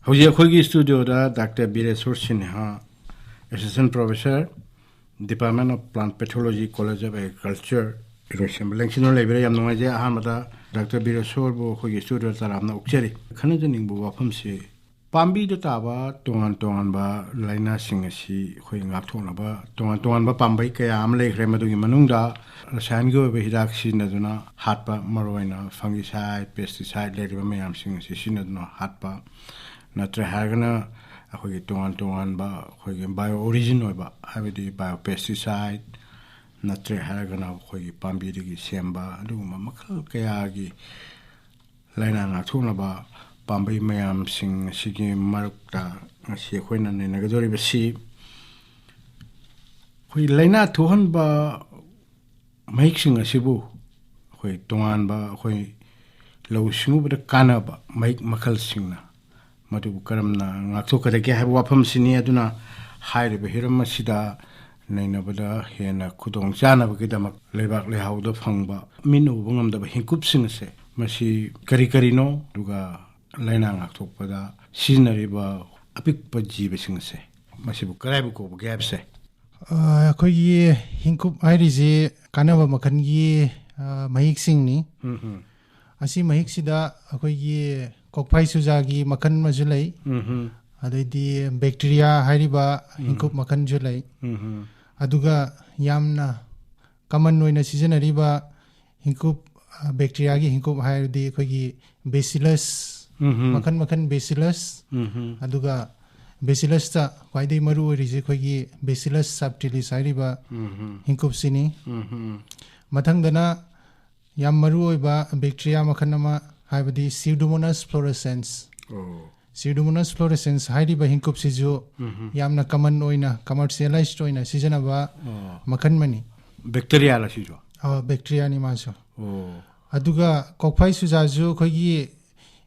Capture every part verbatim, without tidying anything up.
ꯍꯧꯖꯤꯛ ꯑꯩꯈꯣꯏꯒꯤ ꯁ꯭ꯇꯨꯗꯤꯑꯣꯗ doctor Bireshwor Sinha, assistant professor, Department of Plant Pathology, College of Agriculture, ꯏꯔꯣꯏꯁꯦꯝꯕ ꯂꯦꯡꯁꯤꯟꯗꯨꯅ ꯂꯩꯕꯤꯔꯦ꯫ ꯌꯥꯝ ꯅꯨꯡꯉꯥꯏꯖꯩ꯫ ꯑꯍꯥꯟꯕꯗ ꯗꯥꯛꯇꯔ ꯕꯤꯔꯦꯁꯣꯔꯕꯨ ꯑꯩꯈꯣꯏꯒꯤ ꯁ꯭ꯇꯨꯗꯤꯑꯣꯗ ꯇꯔꯥꯝꯅ ꯑꯣꯛꯆꯔꯤ꯫ ꯈꯟꯅꯖꯅꯤꯡꯕ ꯋꯥꯐꯝꯁꯤ, ꯄꯥꯝꯕꯤꯗ ꯇꯥꯕ ꯇꯣꯉꯥꯟ ꯇꯣꯉꯥꯟꯕ ꯂꯥꯏꯅꯥꯁꯤꯡ ꯑꯁꯤ ꯑꯩꯈꯣꯏ ꯉꯥꯛꯊꯣꯛꯅꯕ ꯇꯣꯉꯥꯟ ꯇꯣꯉꯥꯟꯕ ꯄꯥꯝꯕꯩ ꯀꯌꯥ ꯑꯃ ꯂꯩꯈ꯭ꯔꯦ꯫ ꯃꯗꯨꯒꯤ ꯃꯅꯨꯡꯗ ꯔꯁꯥꯌꯟꯒꯤ ꯑꯣꯏꯕ ꯍꯤꯗꯥꯛ ꯁꯤꯖꯤꯟꯅꯗꯨꯅ ꯍꯥꯠꯄ, ꯃꯔꯨꯑꯣꯏꯅ fungicide, pesticide ꯂꯩꯔꯤꯕ ꯃꯌꯥꯝꯁꯤꯡ ꯑꯁꯤ ꯁꯤꯖꯤꯟꯅꯗꯨꯅ ꯍꯥꯠꯄ, ꯅꯠꯇ꯭ꯔꯦ ꯍꯥꯏꯔꯒꯅ ꯑꯩꯈꯣꯏꯒꯤ ꯇꯣꯉꯥꯟ ꯇꯣꯉꯥꯟꯕ ꯑꯩꯈꯣꯏꯒꯤ bio origin ꯑꯣꯏꯕ, ꯍꯥꯏꯕꯗꯤ biopesticide, ꯅꯠꯇ꯭ꯔꯦ ꯍꯥꯏꯔꯒꯅ ꯑꯩꯈꯣꯏꯒꯤ ꯄꯥꯝꯕꯤꯗꯒꯤ ꯁꯦꯝꯕ, ꯑꯗꯨꯒꯨꯝꯕ ꯃꯈꯜ ꯀꯌꯥꯒꯤ ꯂꯥꯏꯅꯥ ꯉꯥꯛꯊꯣꯛꯅꯕ ꯄꯥꯝꯕꯩ ꯃꯌꯥꯝꯁꯤꯡ ꯑꯁꯤꯒꯤ ꯃꯔꯛꯇ ꯉꯁꯤ ꯑꯩꯈꯣꯏꯅ ꯅꯩꯅꯒꯗꯧꯔꯤꯕꯁꯤ, ꯑꯩꯈꯣꯏ ꯂꯥꯏꯅꯥ ꯊꯣꯛꯍꯟꯕ ꯃꯍꯤꯛꯁꯤꯡ ꯑꯁꯤꯕꯨ ꯑꯩꯈꯣꯏ ꯇꯣꯉꯥꯟꯕ, ꯑꯩꯈꯣꯏ ꯂꯧꯎ ꯁꯤꯡꯎꯕꯗ ꯀꯥꯟꯅꯕ ꯃꯍꯤꯛ ꯃꯈꯜꯁꯤꯡꯅ ꯃꯗꯨꯕꯨ ꯀꯔꯝꯅ ꯉꯥꯛꯊꯣꯛꯀꯗꯒꯦ ꯍꯥꯏꯕ ꯋꯥꯐꯝꯁꯤꯅꯤ꯫ ꯑꯗꯨꯅ ꯍꯥꯏꯔꯤꯕ ꯍꯤꯔꯝ ꯑꯁꯤꯗ ꯅꯩꯅꯕꯗ ꯍꯦꯟꯅ ꯈꯨꯗꯣꯡ ꯆꯥꯅꯕꯒꯤꯗꯃꯛ ꯂꯩꯕꯥꯛ ꯂꯩꯍꯥꯎꯗ ꯐꯪꯕ ꯃꯤꯠꯅ ꯎꯕ ꯉꯝꯗꯕ ꯍꯤꯡꯀꯨꯞꯁꯤꯡ ꯑꯁꯦ, ꯃꯁꯤ ꯀꯔꯤ ꯀꯔꯤꯅꯣ, ꯑꯗꯨꯒ ꯂꯥꯏꯅꯥ ꯉꯥꯛꯊꯣꯛꯄꯗ ꯁꯤꯖꯤꯟꯅꯔꯤꯕ ꯑꯄꯤꯛꯄ ꯖꯤꯕꯁꯤꯡ ꯑꯁꯦ, ꯃꯁꯤꯕꯨ ꯀꯗꯥꯏꯕꯨ ꯀꯧꯕꯒꯦ ꯍꯥꯏꯕꯁꯦ꯫ ꯑ, ꯑꯩꯈꯣꯏꯒꯤ ꯍꯤꯡꯀꯨꯞ ꯍꯥꯏꯔꯤꯁꯤ ꯀꯥꯟꯅꯕ ꯃꯈꯜꯒꯤ, ꯑ, ꯃꯍꯤꯛꯁꯤꯡꯅꯤ꯫ ꯎꯝ, ꯎꯝ꯫ ꯑꯁꯤ ꯃꯍꯤꯛꯁꯤꯗ ꯑꯩꯈꯣꯏꯒꯤ ꯀꯣꯛꯐꯥꯏ ꯁꯨꯖꯥꯒꯤ ꯃꯈꯜ ꯑꯃꯁꯨ ꯂꯩ꯫ ꯎꯝ, ꯎꯝ꯫ ꯑꯗꯩꯗꯤ bacteria ꯍꯥꯏꯔꯤꯕ ꯎꯝ꯫ ꯍꯤꯡꯀꯨꯞ ꯃꯈꯜꯁꯨ ꯂꯩ꯫ ꯎꯝ, ꯎꯝ꯫ ꯑꯗꯨꯒ ꯌꯥꯝꯅ common ꯑꯣꯏꯅ ꯁꯤꯖꯤꯟꯅꯔꯤꯕ ꯍꯤꯡꯀꯨꯞ, ꯑ, bacteriaꯒꯤ ꯍꯤꯡꯀꯨꯞ ꯍꯥꯏꯔꯗꯤ ꯑꯩꯈꯣꯏꯒꯤ Bacillus, ꯎꯝ, ꯎꯝ꯫ ꯃꯈꯜ ꯃꯈꯜ Bacillus, ꯎꯝ, ꯎꯝ꯫ ꯑꯗꯨꯒ Bacillusꯇ ꯈ꯭ꯋꯥꯏꯗꯒꯤ ꯃꯔꯨ ꯑꯣꯏꯔꯤꯁꯦ ꯑꯩꯈꯣꯏꯒꯤ Bacillus subtilis ꯍꯥꯏꯔꯤꯕ ꯎꯝ, ꯎꯝ꯫ ꯍꯤꯡꯀꯨꯞꯁꯤꯅꯤ꯫ ꯎꯝ, ꯎꯝ꯫ ꯃꯊꯪꯗꯅ ꯌꯥꯝ ꯃꯔꯨ ꯑꯣꯏꯕ bacteria ꯃꯈꯜ ꯑꯃ, ꯍꯥꯏꯕꯗꯤ Pseudomonas fluorescens꯫ ꯑꯣ꯫ Pseudomonas fluorescens ꯍꯥꯏꯔꯤꯕ ꯍꯤꯡꯀꯨꯞꯁꯤꯁꯨ ꯎꯝ, ꯎꯝ꯫ ꯌꯥꯝꯅ common ꯑꯣꯏꯅ, commercialized ꯑꯣꯏꯅ ꯁꯤꯖꯤꯟꯅꯕ ꯑꯣ꯫ ꯃꯈꯜ ꯑꯃꯅꯤ꯫ Bacteriaꯂ ꯁꯤꯁꯨ? ꯑ, bacteriaꯅꯤ ꯃꯥꯁꯨ꯫ ꯑꯣ꯫ ꯑꯗꯨꯒ ꯀꯣꯛꯐꯥꯏ ꯁꯨꯖꯥꯁꯨ ꯑꯩꯈꯣꯏꯒꯤ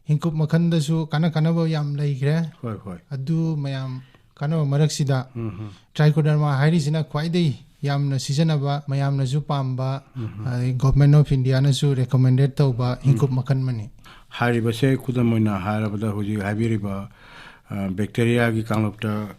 ꯍꯤꯡꯀꯨꯞ ꯃꯈꯜꯗꯁꯨ ꯀꯥꯟꯅ ꯀꯥꯟꯅꯕ ꯌꯥꯝ ꯂꯩꯈ꯭ꯔꯦ꯫ ꯍꯣꯏ, ꯍꯣꯏ꯫ ꯑꯗꯨ ꯃꯌꯥꯝ ꯀꯥꯟꯅꯕ ꯃꯔꯛꯁꯤꯗ ꯎꯝ, ꯎꯝ꯫ Trichoderma ꯍꯥꯏꯔꯤꯁꯤꯅ ꯈ꯭ꯋꯥꯏꯗꯒꯤ ꯌꯥꯝꯅ ꯁꯤꯖꯤꯟꯅꯕ, ꯃꯌꯥꯝꯅꯁꯨ ꯄꯥꯝꯕ, ꯑꯗꯩ Government of Indiaꯅꯁꯨ recommended ꯇꯧꯕ ꯍꯤꯡꯀꯨꯞ ꯃꯈꯜ ꯑꯃꯅꯤ꯫ ꯍꯥꯏꯔꯤꯕꯁꯦ ꯈꯨꯗꯝ ꯑꯣꯏꯅ ꯍꯥꯏꯔꯕꯗ ꯍꯧꯖꯤꯛ ꯍꯥꯏꯕꯤꯔꯤꯕ ꯕꯦꯛꯇꯦꯔꯤꯌꯥꯒꯤ ꯀꯥꯡꯂꯨꯞꯇ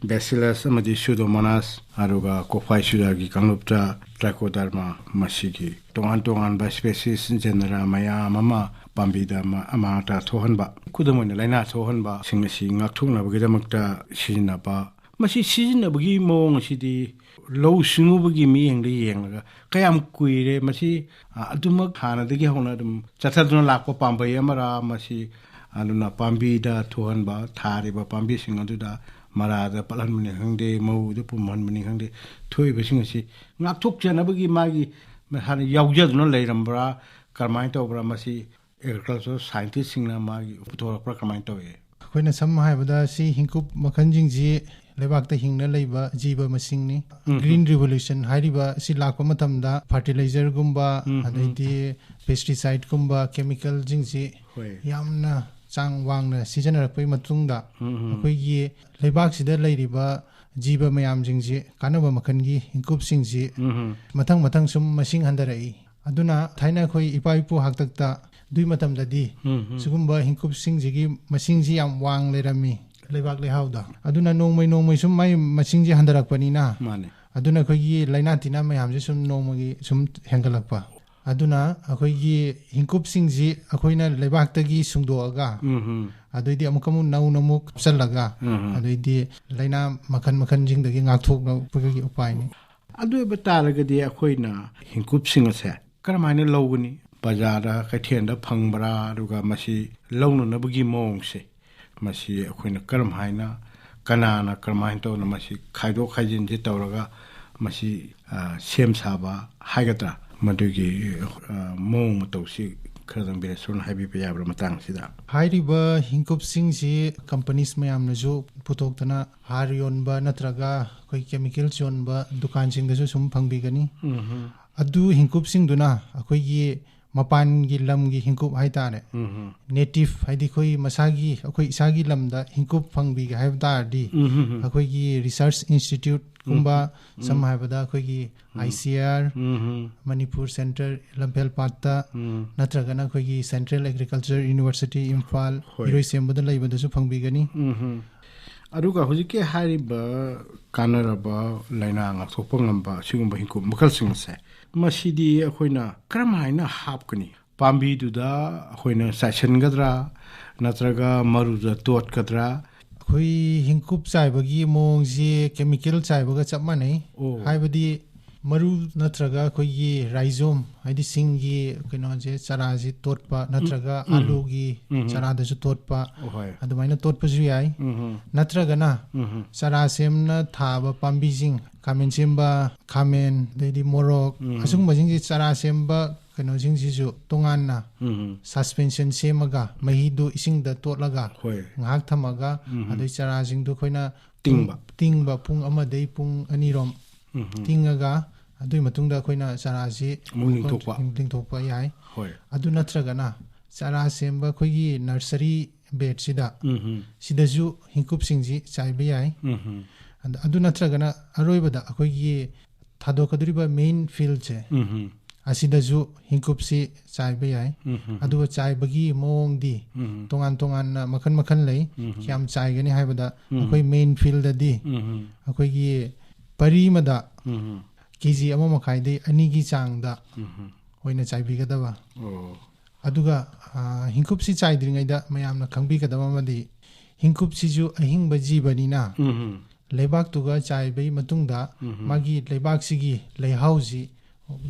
Bacillus ꯑꯃꯗꯤ Pseudomonas, ꯑꯗꯨꯒ Cophisophthia ꯀꯥꯡꯂꯨꯞꯇ Trichoderma, ꯃꯁꯤꯒꯤ ꯇꯣꯉꯥꯟ ꯇꯣꯉꯥꯟꯕ species genera ꯃꯌꯥꯝ ꯑꯃ ꯄꯥꯝꯕꯤꯗ ꯑꯃ ꯑꯃꯥꯡ ꯑꯇꯥ ꯊꯣꯛꯍꯟꯕ, ꯈꯨꯗꯝ ꯑꯣꯏꯅ ꯂꯥꯏꯅꯥ ꯊꯣꯛꯍꯟꯕꯁꯤꯡ ꯑꯁꯤ ꯉꯥꯛꯊꯣꯛꯅꯕꯒꯤꯗꯃꯛꯇ ꯁꯤꯖꯤꯟꯅꯕ꯫ ꯃꯁꯤ ꯁꯤꯖꯤꯟꯅꯕꯒꯤ ꯃꯑꯣꯡ ꯑꯁꯤꯗꯤ ꯂꯧꯎ ꯁꯤꯡꯎꯕꯒꯤ ꯃꯤꯠꯌꯦꯡꯗ ꯌꯦꯡꯂꯒ ꯀꯌꯥꯝ ꯀꯨꯏꯔꯦ ꯃꯁꯤ, ꯑ, ꯑꯗꯨꯃꯛ ꯍꯥꯟꯅꯗꯒꯤ ꯍꯧꯅ ꯑꯗꯨꯝ ꯆꯠꯊꯗꯨꯅ ꯂꯥꯛꯄ ꯄꯥꯝꯕꯩ ꯑꯃꯔꯥ, ꯃꯁꯤ ꯑꯗꯨꯅ ꯄꯥꯝꯕꯤꯗ ꯊꯣꯛꯍꯟꯕ, ꯊꯥꯔꯤꯕ ꯄꯥꯝꯕꯤꯁꯤꯡ ꯑꯗꯨꯗ ꯃꯔꯥꯗ ꯄꯠꯍꯟꯕꯅꯤ ꯈꯪꯗꯦ, ꯃꯎꯗ ꯄꯨꯝꯍꯟꯕꯅꯤ ꯈꯪꯗꯦ, ꯊꯣꯛꯏꯕꯁꯤꯡ ꯑꯁꯤ ꯉꯥꯛꯊꯣꯛꯆꯅꯕꯒꯤ ꯃꯥꯒꯤ ꯃꯁꯥꯅ ꯌꯥꯎꯖꯗꯨꯅ ꯂꯩꯔꯝꯕ꯭ꯔꯥ, ꯀꯔꯝꯍꯥꯏꯅ ꯇꯧꯕ꯭ꯔꯥ, ꯃꯁꯤ agriculture scientistꯁꯤꯡꯅ ꯃꯥꯒꯤ ꯄꯨꯊꯣꯔꯛꯄ꯭ꯔꯥ, ꯀꯃꯥꯏꯅ ꯇꯧꯏ? ꯑꯩꯈꯣꯏꯅ ꯁꯝꯅ ꯍꯥꯏꯔꯕꯗ ꯁꯤ ꯍꯤꯡꯀꯨꯞ ꯃꯈꯜꯁꯤꯡꯁꯤ ꯂꯩꯕꯥꯛꯇ ꯍꯤꯡꯅ ꯂꯩꯕ ꯖꯤꯕ ꯃꯁꯤꯡꯅꯤ꯫ ꯎꯝ꯫ Green Revolution ꯍꯥꯏꯔꯤꯕ ꯑꯁꯤ ꯂꯥꯛꯄ ꯃꯇꯝꯗ fertilizerꯒꯨꯝꯕ, ꯎꯝ, ꯎꯝ꯫ ꯑꯗꯩꯗꯤ pesticideꯒꯨꯝꯕ, chemicalꯁꯤꯡꯁꯤ ꯍꯣꯏ꯫ ꯌꯥꯝꯅ ꯆꯥꯡ ꯋꯥꯡꯅ ꯁꯤꯖꯤꯟꯅꯔꯛꯄꯒꯤ ꯃꯇꯨꯡꯗ ꯎꯝ, ꯎꯝ꯫ ꯑꯩꯈꯣꯏꯒꯤ ꯂꯩꯕꯥꯛꯁꯤꯗ ꯂꯩꯔꯤꯕ ꯖꯤꯕ ꯃꯌꯥꯝꯁꯤꯡꯁꯤ, ꯀꯥꯟꯅꯕ ꯃꯈꯜꯒꯤ ꯍꯤꯡꯀꯨꯞꯁꯤꯡꯁꯤ ꯎꯝ, ꯎꯝ꯫ ꯃꯊꯪ ꯃꯊꯪ ꯁꯨꯝ ꯃꯁꯤꯡ ꯍꯟꯊꯔꯛꯏ꯫ ꯑꯗꯨꯅ ꯊꯥꯏꯅ ꯑꯩꯈꯣꯏ ꯏꯄꯥ ꯏꯄꯨ ꯍꯥꯛꯇꯛꯇ ꯑꯗꯨꯒꯤ ꯃꯇꯝꯗꯗꯤ ꯎꯝ, ꯎꯝ꯫ ꯁꯤꯒꯨꯝꯕ ꯍꯤꯡꯀꯨꯞꯁꯤꯡꯁꯤꯒꯤ ꯃꯁꯤꯡꯁꯤ ꯌꯥꯝ ꯋꯥꯡ ꯂꯩꯔꯝꯃꯤ ꯂꯩꯕꯥꯛ ꯂꯩꯍꯥꯎꯗ꯫ ꯑꯗꯨꯅ ꯅꯣꯡꯃꯩ ꯅꯣꯡꯃꯩ ꯁꯨꯝ ꯃꯥꯏ ꯃꯁꯤꯡꯁꯤ ꯍꯟꯊꯔꯛꯄꯅꯤꯅ, ꯃꯥꯅꯦ꯫ ꯑꯗꯨꯅ ꯑꯩꯈꯣꯏꯒꯤ ꯂꯥꯏꯅꯥ ꯇꯤꯟꯅꯥ ꯃꯌꯥꯝꯁꯤ ꯁꯨꯝ ꯅꯣꯡꯃꯒꯤ ꯁꯨꯝ ꯍꯦꯟꯒꯠꯂꯛꯄ꯫ ꯑꯗꯨꯅ ꯑꯩꯈꯣꯏꯒꯤ ꯍꯤꯡꯀꯨꯞꯁꯤꯡꯁꯤ ꯑꯩꯈꯣꯏꯅ ꯂꯩꯕꯥꯛꯇꯒꯤ ꯁꯨꯡꯗꯣꯛꯑꯒ, ꯎꯝ, ꯎꯝ꯫ ꯑꯗꯩꯗꯤ ꯑꯃꯨꯛꯀ ꯑꯃꯨꯛ ꯅꯧꯅ ꯑꯃꯨꯛ ꯍꯥꯞꯆꯜꯂꯒ, ꯎꯝ, ꯎꯝ꯫ ꯑꯗꯩꯗꯤ ꯂꯥꯏꯅꯥ ꯃꯈꯜ ꯃꯈꯜꯁꯤꯡꯗꯒꯤ ꯉꯥꯛꯊꯣꯛꯅꯕꯒꯤ ꯎꯄꯥꯏꯅꯤ꯫ ꯑꯗꯨ ꯑꯣꯏꯕ ꯇꯥꯔꯒꯗꯤ ꯑꯩꯈꯣꯏꯅ ꯍꯤꯡꯀꯨꯞꯁꯤꯡ ꯑꯁꯦ ꯀꯔꯝꯍꯥꯏꯅ ꯂꯧꯒꯅꯤ? ꯕꯖꯥꯔꯗ, ꯀꯩꯊꯦꯜꯗ ꯐꯪꯕ꯭ꯔꯥ? ꯑꯗꯨꯒ ꯃꯁꯤ ꯂꯧꯅꯅꯕꯒꯤ ꯃꯑꯣꯡꯁꯦ, ꯃꯁꯤ ꯑꯩꯈꯣꯏꯅ ꯀꯔꯝ ꯍꯥꯏꯅ, ꯀꯅꯥꯅ ꯀꯔꯝꯍꯥꯏꯅ ꯇꯧꯅ ꯃꯁꯤ ꯈꯥꯏꯗꯣꯛ ꯈꯥꯏꯖꯤꯟꯁꯦ ꯇꯧꯔꯒ ꯃꯁꯤ, ꯑ, ꯁꯦꯝ ꯁꯥꯕ ꯍꯥꯏꯒꯗ꯭ꯔꯥ, ꯃꯗꯨꯒꯤ, ꯑ, ꯃꯑꯣꯡ ꯃꯇꯧꯁꯤ ꯈꯔꯗꯪ ꯕꯤꯔꯦꯁꯣꯔꯅ ꯍꯥꯏꯕꯤꯕ ꯌꯥꯕ꯭ꯔꯥ ꯃꯇꯥꯡꯁꯤꯗ? ꯍꯥꯏꯔꯤꯕ ꯍꯤꯡꯀꯨꯞꯁꯤꯡꯁꯤ companies ꯃꯌꯥꯝꯅꯁꯨ ꯄꯨꯊꯣꯛꯇꯅ ꯍꯥꯔ ꯌꯣꯟꯕ ꯅꯠꯇ꯭ꯔꯒ ꯑꯩꯈꯣꯏ chemicals ꯌꯣꯟꯕ ꯗꯨꯀꯥꯟꯁꯤꯡꯗꯁꯨ ꯁꯨꯝ ꯐꯪꯕꯤꯒꯅꯤ꯫ ꯎꯝ, ꯎꯝ꯫ ꯑꯗꯨ ꯍꯤꯡꯀꯨꯞꯁꯤꯡꯗꯨꯅ ꯑꯩꯈꯣꯏꯒꯤ ꯃꯄꯥꯟꯒꯤ ꯂꯝꯒꯤ ꯍꯤꯡꯀꯨꯞ ꯍꯥꯏꯇꯥꯔꯦ, ꯎꯝ ꯍꯝ꯫ ꯅꯦꯇꯤꯞ, ꯍꯥꯏꯗꯤ ꯑꯩꯈꯣꯏ ꯃꯁꯥꯒꯤ, ꯑꯩꯈꯣꯏ ꯏꯁꯥꯒꯤ ꯂꯝꯗ ꯍꯤꯡꯀꯨꯞ ꯐꯪꯕꯤꯒꯦ ꯍꯥꯏꯕ ꯇꯥꯔꯗꯤ, ꯎꯝ ꯍꯝ ꯍꯝ꯫ ꯑꯩꯈꯣꯏꯒꯤ ꯔꯤꯁꯔꯁ ꯏꯟꯁꯇꯤꯇ꯭ꯌꯨꯠꯀꯨꯝꯕ, ꯎꯝ꯫ ꯁꯝꯅ ꯍꯥꯏꯔꯕꯗ ꯑꯩꯈꯣꯏꯒꯤ um. I C R, um hmm. Manipur central Lamphel ꯄꯥꯠꯇ, ꯎꯝ꯫ ꯅꯠꯇ꯭ꯔꯒꯅ ꯑꯩꯈꯣꯏꯒꯤ ꯁꯦꯟꯇ꯭ꯔꯦꯜ ꯑꯦꯒ꯭ꯔꯤꯀꯜꯆꯔ ꯌꯨꯅꯤꯚꯔꯁꯤꯇꯤ ꯏꯝꯐꯥꯜ, ꯍꯣꯏ꯫ ꯏꯔꯣꯏꯁꯦꯝꯕꯗ ꯂꯩꯕꯗꯁꯨ ꯐꯪꯕꯤꯒꯅꯤ꯫ ꯎꯝ ꯍꯝ꯫ ꯑꯗꯨꯒ ꯍꯧꯖꯤꯛꯀꯤ ꯍꯥꯏꯔꯤꯕ ꯀꯥꯟꯅꯔꯕ ꯂꯥꯏꯅꯥ ꯉꯥꯛꯊꯣꯛꯄ ꯉꯝꯕ ꯁꯤꯒꯨꯝꯕ ꯍꯤꯡꯀꯨꯞ ꯃꯈꯜꯁꯤꯡ ꯑꯁꯦ, ꯃꯁꯤꯗꯤ ꯑꯩꯈꯣꯏꯅ ꯀꯔꯝ ꯍꯥꯏꯅ ꯍꯥꯞꯀꯅꯤ? ꯄꯥꯝꯕꯤꯗꯨꯗ ꯑꯩꯈꯣꯏꯅ ꯆꯥꯏꯁꯤꯟꯒꯗ꯭ꯔꯥ, ꯅꯠꯇ꯭ꯔꯒ ꯃꯔꯨꯗ ꯇꯣꯠꯀꯗ꯭ꯔꯥ? ꯑꯩꯈꯣꯏ ꯍꯤꯡꯀꯨꯞ ꯆꯥꯏꯕꯒꯤ ꯃꯑꯣꯡꯁꯦ ꯀꯦꯃꯤꯀꯦꯜ ꯆꯥꯏꯕꯒ ꯆꯞ ꯃꯥꯟꯅꯩ꯫ ꯑꯣ꯫ ꯍꯥꯏꯕꯗꯤ ꯃꯔꯨ ꯅꯠꯇ꯭ꯔꯒ ꯑꯩꯈꯣꯏꯒꯤ ꯔꯥꯏꯖꯣꯝ, ꯍꯥꯏꯗꯤ ꯁꯤꯡꯒꯤ ꯀꯩꯅꯣꯁꯦ, ꯆꯔꯥꯁꯦ ꯇꯣꯠꯄ, ꯅꯠꯇ꯭ꯔꯒ ꯎꯝ꯫ ꯑꯥꯂꯨꯒꯤ ꯎꯝ꯫ ꯆꯔꯥꯗꯁꯨ ꯇꯣꯠꯄ, ꯑꯣ, ꯍꯣꯏ꯫ ꯑꯗꯨꯃꯥꯏꯅ ꯇꯣꯠꯄꯁꯨ ꯌꯥꯏ꯫ ꯎꯝ꯫ ꯅꯠꯇ꯭ꯔꯒꯅ ꯎꯝ꯫ ꯆꯔꯥ ꯁꯦꯝꯅ ꯊꯥꯕ ꯄꯥꯝꯕꯤꯁꯤꯡ, ꯈꯥꯃꯦꯟ ꯁꯦꯝꯕ, ꯈꯥꯃꯦꯟ, ꯑꯗꯩꯗꯤ ꯃꯣꯔꯣꯛ, ꯎꯝ꯫ ꯑꯁꯤꯒꯨꯝꯕꯁꯤꯡꯁꯤ ꯆꯔꯥ ꯁꯦꯝꯕ ꯀꯩꯅꯣꯁꯤꯡꯁꯤꯁꯨ ꯇꯣꯉꯥꯟꯅ ꯎꯝ꯫ ꯁꯁꯄꯦꯟꯁꯟ ꯁꯦꯝꯃꯒ, ꯃꯍꯤꯗꯨ ꯏꯁꯤꯡꯗ ꯇꯣꯠꯂꯒ ꯍꯣꯏ꯫ ꯉꯥꯏꯍꯥꯛ ꯊꯝꯃꯒ, ꯎꯝ꯫ ꯑꯗꯩ ꯆꯔꯥꯁꯤꯡꯗꯨ ꯑꯩꯈꯣꯏꯅ ꯇꯤꯡꯕ꯫ ꯇꯤꯡꯕ ꯄꯨꯡ ꯑꯃꯗꯩ ꯄꯨꯡ ꯑꯅꯤꯔꯣꯝ ꯎꯝ꯫ ꯇꯤꯡꯉꯒ, ꯑꯗꯨꯒꯤ ꯃꯇꯨꯡꯗ ꯑꯩꯈꯣꯏꯅ ꯆꯔꯥꯁꯤ ꯑꯃꯨꯛ ꯂꯤꯡꯊꯣꯛꯄ꯫ ꯂꯤꯡꯊꯣꯛꯄ ꯌꯥꯏ꯫ ꯍꯣꯏ꯫ ꯑꯗꯨ ꯅꯠꯇ꯭ꯔꯒꯅ ꯆꯔꯥ ꯁꯦꯝꯕ ꯑꯩꯈꯣꯏꯒꯤ ꯅꯔꯁꯔꯤ ꯕꯦꯗꯁꯤꯗ, ꯎꯝ꯫ ꯁꯤꯗꯁꯨ ꯍꯤꯡꯀꯨꯞꯁꯤꯡꯁꯤ ꯆꯥꯏꯕ ꯌꯥꯏ꯫ ꯎꯝ꯫ ꯑꯗ-, ꯑꯗꯨ ꯅꯠꯇ꯭ꯔꯒꯅ ꯑꯔꯣꯏꯕꯗ ꯑꯩꯈꯣꯏꯒꯤ ꯊꯥꯗꯣꯛꯀꯗꯧꯔꯤꯕ ꯃꯦꯟ ꯐꯤꯜꯁꯦ, ꯎꯝ꯫ ꯑꯁꯤꯗꯁꯨ ꯍꯤꯡꯀꯨꯞꯁꯤ ꯆꯥꯏꯕ ꯌꯥꯏ꯫ ꯎꯝ꯫ ꯑꯗꯨꯒ ꯆꯥꯏꯕꯒꯤ ꯃꯑꯣꯡꯗꯤ ꯎꯝ꯫ ꯇꯣꯉꯥꯟ ꯇꯣꯉꯥꯟꯅ ꯃꯈꯜ ꯃꯈꯜ ꯂꯩ꯫ ꯎꯝ꯫ ꯀꯌꯥꯝ ꯆꯥꯏꯒꯅꯤ ꯍꯥꯏꯕꯗ, ꯎꯝ꯫ ꯑꯩꯈꯣꯏ ꯃꯦꯟ ꯐꯤꯜꯗꯗꯤ ꯎꯝ꯫ ꯑꯩꯈꯣꯏꯒꯤ ꯄꯔꯤ ꯑꯃꯗ ꯎꯝ꯫ ꯀꯦ ꯖꯤ ꯑꯃ ꯃꯈꯥꯏꯗꯩ ꯑꯅꯤꯒꯤ ꯆꯥꯡꯗ ꯎꯝ꯫ ꯑꯣꯏꯅ ꯆꯥꯏꯕꯤꯒꯗꯕ꯫ ꯑꯣ꯫ ꯑꯗꯨꯒ, ꯑ, ꯍꯤꯡꯀꯨꯞꯁꯤ ꯆꯥꯏꯗ꯭ꯔꯤꯉꯩꯗ ꯃꯌꯥꯝꯅ ꯈꯪꯕꯤꯒꯗꯕ ꯑꯃꯗꯤ, ꯍꯤꯡꯀꯨꯞꯁꯤꯁꯨ ꯑꯍꯤꯡꯕ ꯖꯤꯕꯅꯤꯅ, ꯎꯝ꯫ ꯂꯩꯕꯥꯛꯇꯨꯒ ꯆꯥꯏꯕꯒꯤ ꯃꯇꯨꯡꯗ ꯎꯝ꯫ ꯃꯥꯒꯤ ꯂꯩꯕꯥꯛꯁꯤꯒꯤ ꯂꯩꯍꯥꯎꯁꯤ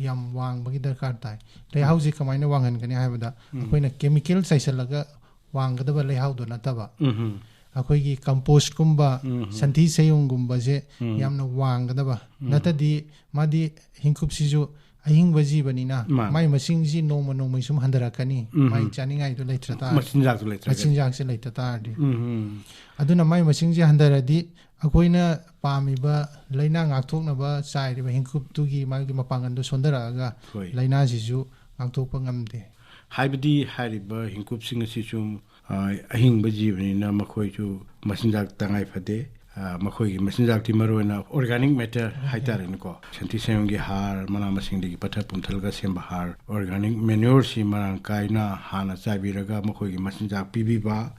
ꯌꯥꯝ ꯋꯥꯡꯕꯒꯤ ꯗꯔꯀꯥꯔ ꯇꯥꯏ꯫ ꯂꯩꯍꯥꯎꯁꯤ ꯀꯃꯥꯏꯅ ꯋꯥꯡꯍꯟꯒꯅꯤ ꯍꯥꯏꯕꯗ, ꯎꯝ꯫ ꯑꯩꯈꯣꯏꯅ ꯀꯦꯃꯤꯀꯦꯜ ꯆꯥꯏꯁꯤꯜꯂꯒ ꯋꯥꯡꯒꯗꯕ ꯂꯩꯍꯥꯎꯗꯣ ꯅꯠꯇꯕ, ꯎꯝ꯫ ꯑꯩꯈꯣꯏꯒꯤ ꯀꯝꯄꯣꯁꯀꯨꯝꯕ, ꯎꯝ꯫ ꯁꯟꯊꯤ ꯁꯩꯌꯨꯡꯒꯨꯝꯕꯁꯦ ꯎꯝ꯫ ꯌꯥꯝꯅ ꯋꯥꯡꯒꯗꯕ꯫ ꯎꯝ꯫ ꯅꯠꯇꯗꯤ ꯃꯥꯗꯤ, ꯍꯤꯡꯀꯨꯞꯁꯤꯁꯨ ꯑꯍꯤꯡꯕ ꯖꯤꯕꯅꯤꯅ, ꯃꯥꯅꯤ꯫ ꯃꯥꯏ ꯃꯁꯤꯡꯁꯤ ꯅꯣꯡꯃ ꯅꯣꯡꯃꯒꯤ ꯁꯨꯝ ꯍꯟꯊꯔꯛꯀꯅꯤ, ꯎꯝ꯫ ꯃꯥꯏ ꯆꯥꯅꯤꯡꯉꯥꯏꯗꯣ ꯂꯩꯇ꯭ꯔ ꯇꯥꯔꯗꯤ꯫ ꯃꯆꯤꯟꯖꯥꯛꯇꯣ ꯂꯩꯇ꯭ꯔꯒꯗꯤ꯫ ꯃꯆꯤꯟꯖꯥꯛꯁꯦ ꯂꯩꯇ ꯇꯥꯔꯗꯤ꯫ ꯎꯝ꯫ ꯑꯗꯨꯅ ꯃꯥꯏ ꯃꯁꯤꯡꯁꯦ ꯍꯟꯊꯔꯗꯤ, ꯑꯩꯈꯣꯏꯅ ꯄꯥꯝꯃꯤꯕ ꯂꯥꯏꯅꯥ ꯉꯥꯛꯊꯣꯛꯅꯕ ꯆꯥꯏꯔꯤꯕ ꯍꯤꯡꯀꯨꯞꯇꯨꯒꯤ ꯃꯥꯒꯤ ꯃꯄꯥꯡꯒꯜꯗꯣ ꯁꯣꯟꯊꯔꯛꯑꯒ, ꯍꯣꯏ꯫ ꯂꯥꯏꯅꯥꯁꯤꯁꯨ ꯉꯥꯛꯊꯣꯛꯄ ꯉꯝꯗꯦ꯫ ꯍꯥꯏꯕꯗꯤ ꯍꯥꯏꯔꯤꯕ ꯍꯤꯡꯀꯨꯞꯁꯤꯡ ꯑꯁꯤꯁꯨ ꯑ, ꯑꯍꯤꯡꯕ ꯖꯤꯕꯅꯤꯅ ꯃꯈꯣꯏꯁꯨ ꯃꯆꯤꯟꯖꯥꯛ ꯇꯉꯥꯏ ꯐꯗꯦ꯫ ꯑ, ꯃꯈꯣꯏꯒꯤ ꯃꯆꯤꯟꯖꯥꯛꯇꯤ ꯃꯔꯨ ꯑꯣꯏꯅ organic matter ꯍꯥꯏꯇꯥꯔꯦꯅꯦꯀꯣ, ꯁꯟꯊꯤ ꯁꯟꯌꯨꯡꯒꯤ ꯍꯥꯔ, ꯃꯅꯥ ꯃꯁꯤꯡꯗꯒꯤ ꯄꯠꯊ ꯄꯨꯝꯊꯔꯒ ꯁꯦꯝꯕ ꯍꯥꯔ, organic manureꯁꯤ ꯃꯔꯥꯡ ꯀꯥꯏꯅ ꯍꯥꯟꯅ ꯆꯥꯏꯕꯤꯔꯒ ꯃꯈꯣꯏꯒꯤ ꯃꯆꯤꯟꯖꯥꯛ ꯄꯤꯕꯤꯕ,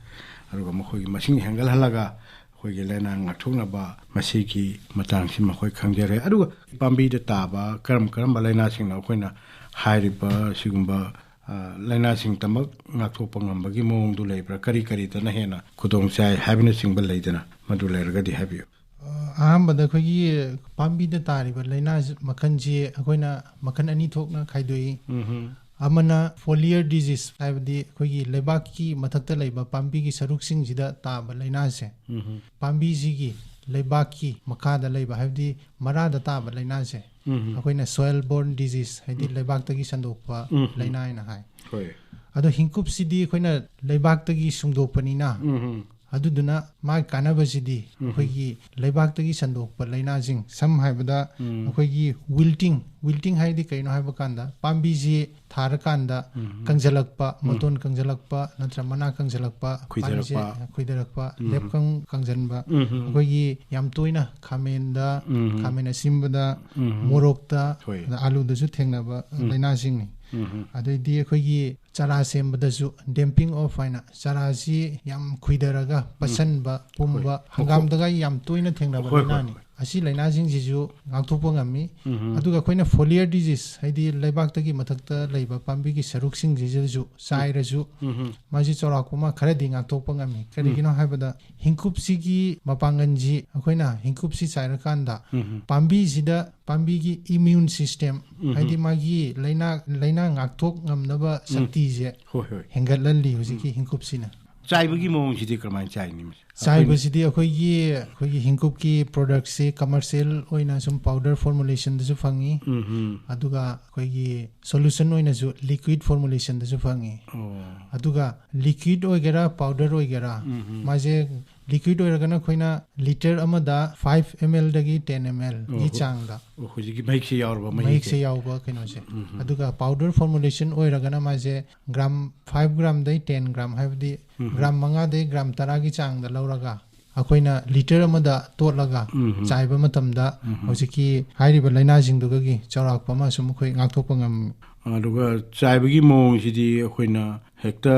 ꯑꯗꯨꯒ ꯃꯈꯣꯏꯒꯤ ꯃꯁꯤꯡ ꯍꯦꯟꯒꯠꯍꯜꯂꯒ ꯑꯩꯈꯣꯏꯒꯤ ꯂꯥꯏꯅꯥ ꯉꯥꯛꯊꯣꯛꯅꯕ, ꯃꯁꯤꯒꯤ ꯃꯇꯥꯡꯁꯤ ꯃꯈꯣꯏ ꯈꯪꯖꯔꯦ꯫ ꯑꯗꯨꯒ ꯄꯥꯝꯕꯤꯗ ꯇꯥꯕ ꯀꯔꯝ ꯀꯔꯝꯕ ꯂꯥꯏꯅꯥꯁꯤꯡꯅ ꯑꯩꯈꯣꯏꯅ ꯍꯥꯏꯔꯤꯕ ꯁꯤꯒꯨꯝꯕ ꯑ, ꯂꯥꯏꯅꯥꯁꯤꯡꯇꯃꯛ ꯉꯥꯛꯊꯣꯛꯄ ꯉꯝꯕꯒꯤ ꯃꯑꯣꯡꯗꯨ ꯂꯩꯕ꯭ꯔꯥ? ꯀꯔꯤ ꯀꯔꯤꯗꯅ ꯍꯦꯟꯅ ꯈꯨꯗꯣꯡ ꯆꯥꯏ ꯍꯥꯏꯕꯅꯆꯤꯡꯕ ꯂꯩꯗꯅ, ꯃꯗꯨ ꯂꯩꯔꯒꯗꯤ ꯍꯥꯏꯕꯤꯌꯨ꯫ ꯑ, ꯑꯍꯥꯟꯕꯗ ꯑꯩꯈꯣꯏꯒꯤ ꯄꯥꯝꯕꯤꯗ ꯇꯥꯔꯤꯕ ꯂꯥꯏꯅꯥ ꯃꯈꯜꯁꯤ ꯑꯩꯈꯣꯏꯅ ꯃꯈꯜ ꯑꯅꯤ ꯊꯣꯛꯅ ꯈꯥꯏꯗꯣꯛꯏ꯫ ꯎꯝꯍꯨꯝ. ꯑꯃꯅ foliar disease ꯍꯥꯏꯕꯗꯤ ꯑꯩꯈꯣꯏꯒꯤ ꯂꯩꯕꯥꯛꯀꯤ ꯃꯊꯛꯇ ꯂꯩꯕ ꯄꯥꯝꯕꯤꯒꯤ ꯁꯔꯨꯛꯁꯤꯡꯁꯤꯗ ꯇꯥꯕ ꯂꯥꯏꯅꯥꯁꯦ, ꯎꯝꯍꯨꯝ. ꯄꯥꯝꯕꯤꯁꯤꯒꯤ ꯂꯩꯕꯥꯛꯀꯤ ꯃꯈꯥꯗ ꯂꯩꯕ ꯍꯥꯏꯕꯗꯤ ꯃꯔꯥꯗ ꯇꯥꯕ ꯂꯥꯏꯅꯥꯁꯦ, ꯎꯝꯍꯨꯝ. ꯑꯩꯈꯣꯏꯅ soil borne disease ꯍꯥꯏꯗꯤ ꯎꯝ. ꯂꯩꯕꯥꯛꯇꯒꯤ ꯁꯟꯗꯣꯛꯄ ꯎꯝ. ꯂꯥꯏꯅꯥ ꯍꯥꯏꯅ ꯍꯥꯏ꯫ ꯍꯣꯏ. ꯑꯗꯣ ꯍꯤꯡꯀꯨꯞꯁꯤꯗꯤ ꯑꯩꯈꯣꯏꯅ ꯂꯩꯕꯥꯛꯇꯒꯤ ꯁꯨꯡꯗꯣꯛꯄꯅꯤꯅ, ꯎꯝꯍꯨꯝ. ꯑꯗꯨꯗꯨꯅ ꯃꯥꯒꯤ ꯀꯥꯟꯅꯕꯁꯤꯗꯤ ꯎꯝ. ꯑꯩꯈꯣꯏꯒꯤ ꯂꯩꯕꯥꯛꯇꯒꯤ ꯁꯟꯗꯣꯛꯄ ꯂꯥꯏꯅꯥꯁꯤꯡ, ꯁꯝꯅ ꯍꯥꯏꯕꯗ ꯎꯝ. ꯑꯩꯈꯣꯏꯒꯤ wilting, wilting ꯍꯥꯏꯗꯤ ꯀꯩꯅꯣ ꯍꯥꯏꯕ ꯀꯥꯟꯗ ꯄꯥꯝꯕꯤꯁꯤ ꯊꯥꯔꯀꯥꯟꯗ ꯎꯝ. ꯀꯪꯁꯤꯜꯂꯛꯄ, ꯎꯝ. ꯃꯇꯣꯟ ꯀꯪꯁꯤꯜꯂꯛꯄ ꯅꯠꯇ꯭ꯔ ꯃꯅꯥ ꯀꯪꯁꯤꯜꯂꯛꯄ, ꯈꯨꯏꯊꯔꯛꯄ. ꯄꯥꯝꯕꯤꯁꯦ ꯈꯨꯏꯊꯔꯛꯄ, ꯎꯝ. ꯂꯦꯞꯈꯪ ꯀꯪꯁꯤꯟꯕ, ꯎꯝ. ꯑꯩꯈꯣꯏꯒꯤ ꯌꯥꯝ ꯇꯣꯏꯅ ꯈꯥꯃꯦꯟꯗ, ꯎꯝ. ꯈꯥꯃꯦꯟ ꯑꯁꯤꯟꯕꯗ, ꯎꯝ. ꯃꯣꯔꯣꯛꯇ, ꯍꯣꯏ. ꯑꯗ ꯑꯥꯂꯨꯗꯁꯨ ꯊꯦꯡꯅꯕ ꯎꯝ. ꯂꯥꯏꯅꯥꯁꯤꯡꯅꯤ꯫ ꯎꯝ. ꯑꯗꯩꯗꯤ ꯑꯩꯈꯣꯏꯒꯤ ꯆꯔꯥ ꯁꯦꯝꯕꯗꯁꯨ damping off ꯍꯥꯏꯅ ꯆꯔꯥꯁꯤ ꯌꯥꯝ ꯈꯨꯏꯊꯔꯒ ꯄꯠꯁꯟꯕ, ꯄꯨꯝꯕ, ꯍꯣꯏ. ꯍꯪꯒꯥꯝꯗꯒ ꯌꯥꯝ ꯇꯣꯏꯅ ꯊꯦꯡꯅꯕ ꯍꯣꯏ, ꯍꯣꯏ, ꯂꯥꯏꯅꯥꯅꯤ꯫ ꯍꯣꯏ. ꯑꯁꯤ ꯂꯥꯏꯅꯥꯁꯤꯡꯁꯤꯁꯨ ꯉꯥꯛꯊꯣꯛꯄ ꯉꯝꯃꯤ꯫ ꯎꯝ. ꯑꯗꯨꯒ ꯑꯩꯈꯣꯏꯅ foliar disease ꯍꯥꯏꯗꯤ ꯂꯩꯕꯥꯛꯇꯒꯤ ꯃꯊꯛꯇ ꯂꯩꯕ ꯄꯥꯝꯕꯤꯒꯤ ꯁꯔꯨꯛꯁꯤꯡꯁꯤꯗꯁꯨ ꯆꯥꯏꯔꯁꯨ ꯎꯝ. ꯃꯥꯁꯤ ꯆꯥꯎꯔꯥꯛꯄ ꯑꯃ ꯈꯔꯗꯤ ꯉꯥꯛꯊꯣꯛꯄ ꯉꯝꯃꯤ꯫ ꯀꯔꯤꯒꯤꯅꯣ ꯍꯥꯏꯕꯗ ꯍꯤꯡꯀꯨꯞꯁꯤꯒꯤ ꯃꯄꯥꯡꯒꯜꯁꯤ, ꯑꯩꯈꯣꯏꯅ ꯍꯤꯡꯀꯨꯞꯁꯤ ꯆꯥꯏꯔꯀꯥꯟꯗ ꯎꯝ. ꯄꯥꯝꯕꯤꯁꯤꯗ ꯄꯥꯝꯕꯤꯒꯤ immune system ꯎꯝ. ꯍꯥꯏꯗꯤ ꯃꯥꯒꯤ ꯂꯥꯏꯅꯥ ꯂꯥꯏꯅꯥ ꯉꯥꯛꯊꯣꯛ ꯉꯝꯅꯕ ꯁꯛꯇꯤꯁꯦ ꯍꯣꯏ, ꯍꯣꯏ. ꯍꯦꯟꯒꯠꯍꯜꯂꯤ ꯍꯧꯖꯤꯛꯀꯤ ꯍꯤꯡꯀꯨꯞꯁꯤꯅ꯫ ꯆꯥꯏꯕꯒꯤ ꯃꯑꯣꯡꯁꯤꯗꯤ ꯀꯔꯝꯍꯥꯏꯅ ꯆꯥꯏꯅꯤ ꯃꯁꯤ? ꯆꯥꯏꯕꯁꯤꯗꯤ ꯑꯩꯈꯣꯏꯒꯤ ꯑꯩꯈꯣꯏꯒꯤ ꯍꯤꯡꯀꯨꯞꯀꯤ productꯁꯤ commercial ꯑꯣꯏꯅ ꯁꯨꯝ powder formulationꯗꯁꯨ ꯐꯪꯉꯤ꯫ ꯎꯝ. ꯑꯗꯨꯒ ꯑꯩꯈꯣꯏꯒꯤ solution ꯑꯣꯏꯅꯁꯨ liquid formulationꯗꯁꯨ ꯐꯪꯉꯤ꯫ ꯑꯣ. ꯑꯗꯨꯒ liquid ꯑꯣꯏꯒꯦꯔꯥ powder ꯑꯣꯏꯒꯦꯔꯥ ꯎꯝ. ꯃꯥꯁꯦ ꯂꯤꯀ꯭ꯋꯤꯠ ꯑꯣꯏꯔꯒꯅ ꯑꯩꯈꯣꯏꯅ ꯂꯤꯇꯔ ꯑꯃꯗ ꯐꯥꯏꯚ ꯑꯦꯝ ꯑꯦꯜꯗꯒꯤ ꯇꯦꯟ ꯑꯦꯝ ꯑꯦꯜꯒꯤ ꯑꯣ, ꯍꯣ꯫ ꯆꯥꯡꯗ ꯑꯣ, ꯍꯧꯖꯤꯛꯀꯤ ꯃꯍꯤꯛꯁꯦ ꯌꯥꯎꯔꯕ ꯃꯍꯤꯛꯁꯦ? ꯃꯍꯤꯛꯁꯦ ꯌꯥꯎꯕ ꯀꯩꯅꯣꯁꯦ꯫ ꯎꯝ, ꯎꯝ꯫ ꯑꯗꯨꯒ ꯄꯥꯎꯗꯔ ꯐꯣꯔꯃꯨꯂꯦꯁꯟ ꯑꯣꯏꯔꯒꯅ ꯃꯥꯁꯦ ꯒ꯭ꯔꯥꯝ ꯐꯥꯏꯚ ꯒ꯭ꯔꯥꯝꯗꯩ ꯇꯦꯟ ꯒ꯭ꯔꯥꯝ, ꯍꯥꯏꯕꯗꯤ ꯎꯝ, ꯎꯝ꯫ ꯒ꯭ꯔꯥꯝ ꯃꯉꯥꯗꯩ ꯒ꯭ꯔꯥꯝ ꯇꯔꯥꯒꯤ ꯆꯥꯡꯗ ꯂꯧꯔꯒ ꯑꯩꯈꯣꯏꯅ ꯂꯤꯇꯔ ꯑꯃꯗ ꯇꯣꯠꯂꯒ ꯎꯝ, ꯎꯝ꯫ ꯆꯥꯏꯕ ꯃꯇꯝꯗ ꯎꯝ, ꯎꯝ꯫ ꯍꯧꯖꯤꯛꯀꯤ ꯍꯥꯏꯔꯤꯕ ꯂꯥꯏꯅꯥꯁꯤꯡꯗꯨꯒꯤ ꯆꯥꯎꯔꯥꯛꯄ ꯑꯃ ꯁꯨꯝ ꯑꯩꯈꯣꯏ ꯉꯥꯛꯊꯣꯛꯄ ꯉꯝꯃꯤ꯫ ꯑꯗꯨꯒ ꯆꯥꯏꯕꯒꯤ ꯃꯑꯣꯡꯁꯤꯗꯤ ꯑꯩꯈꯣꯏꯅ ꯍꯦꯛꯇ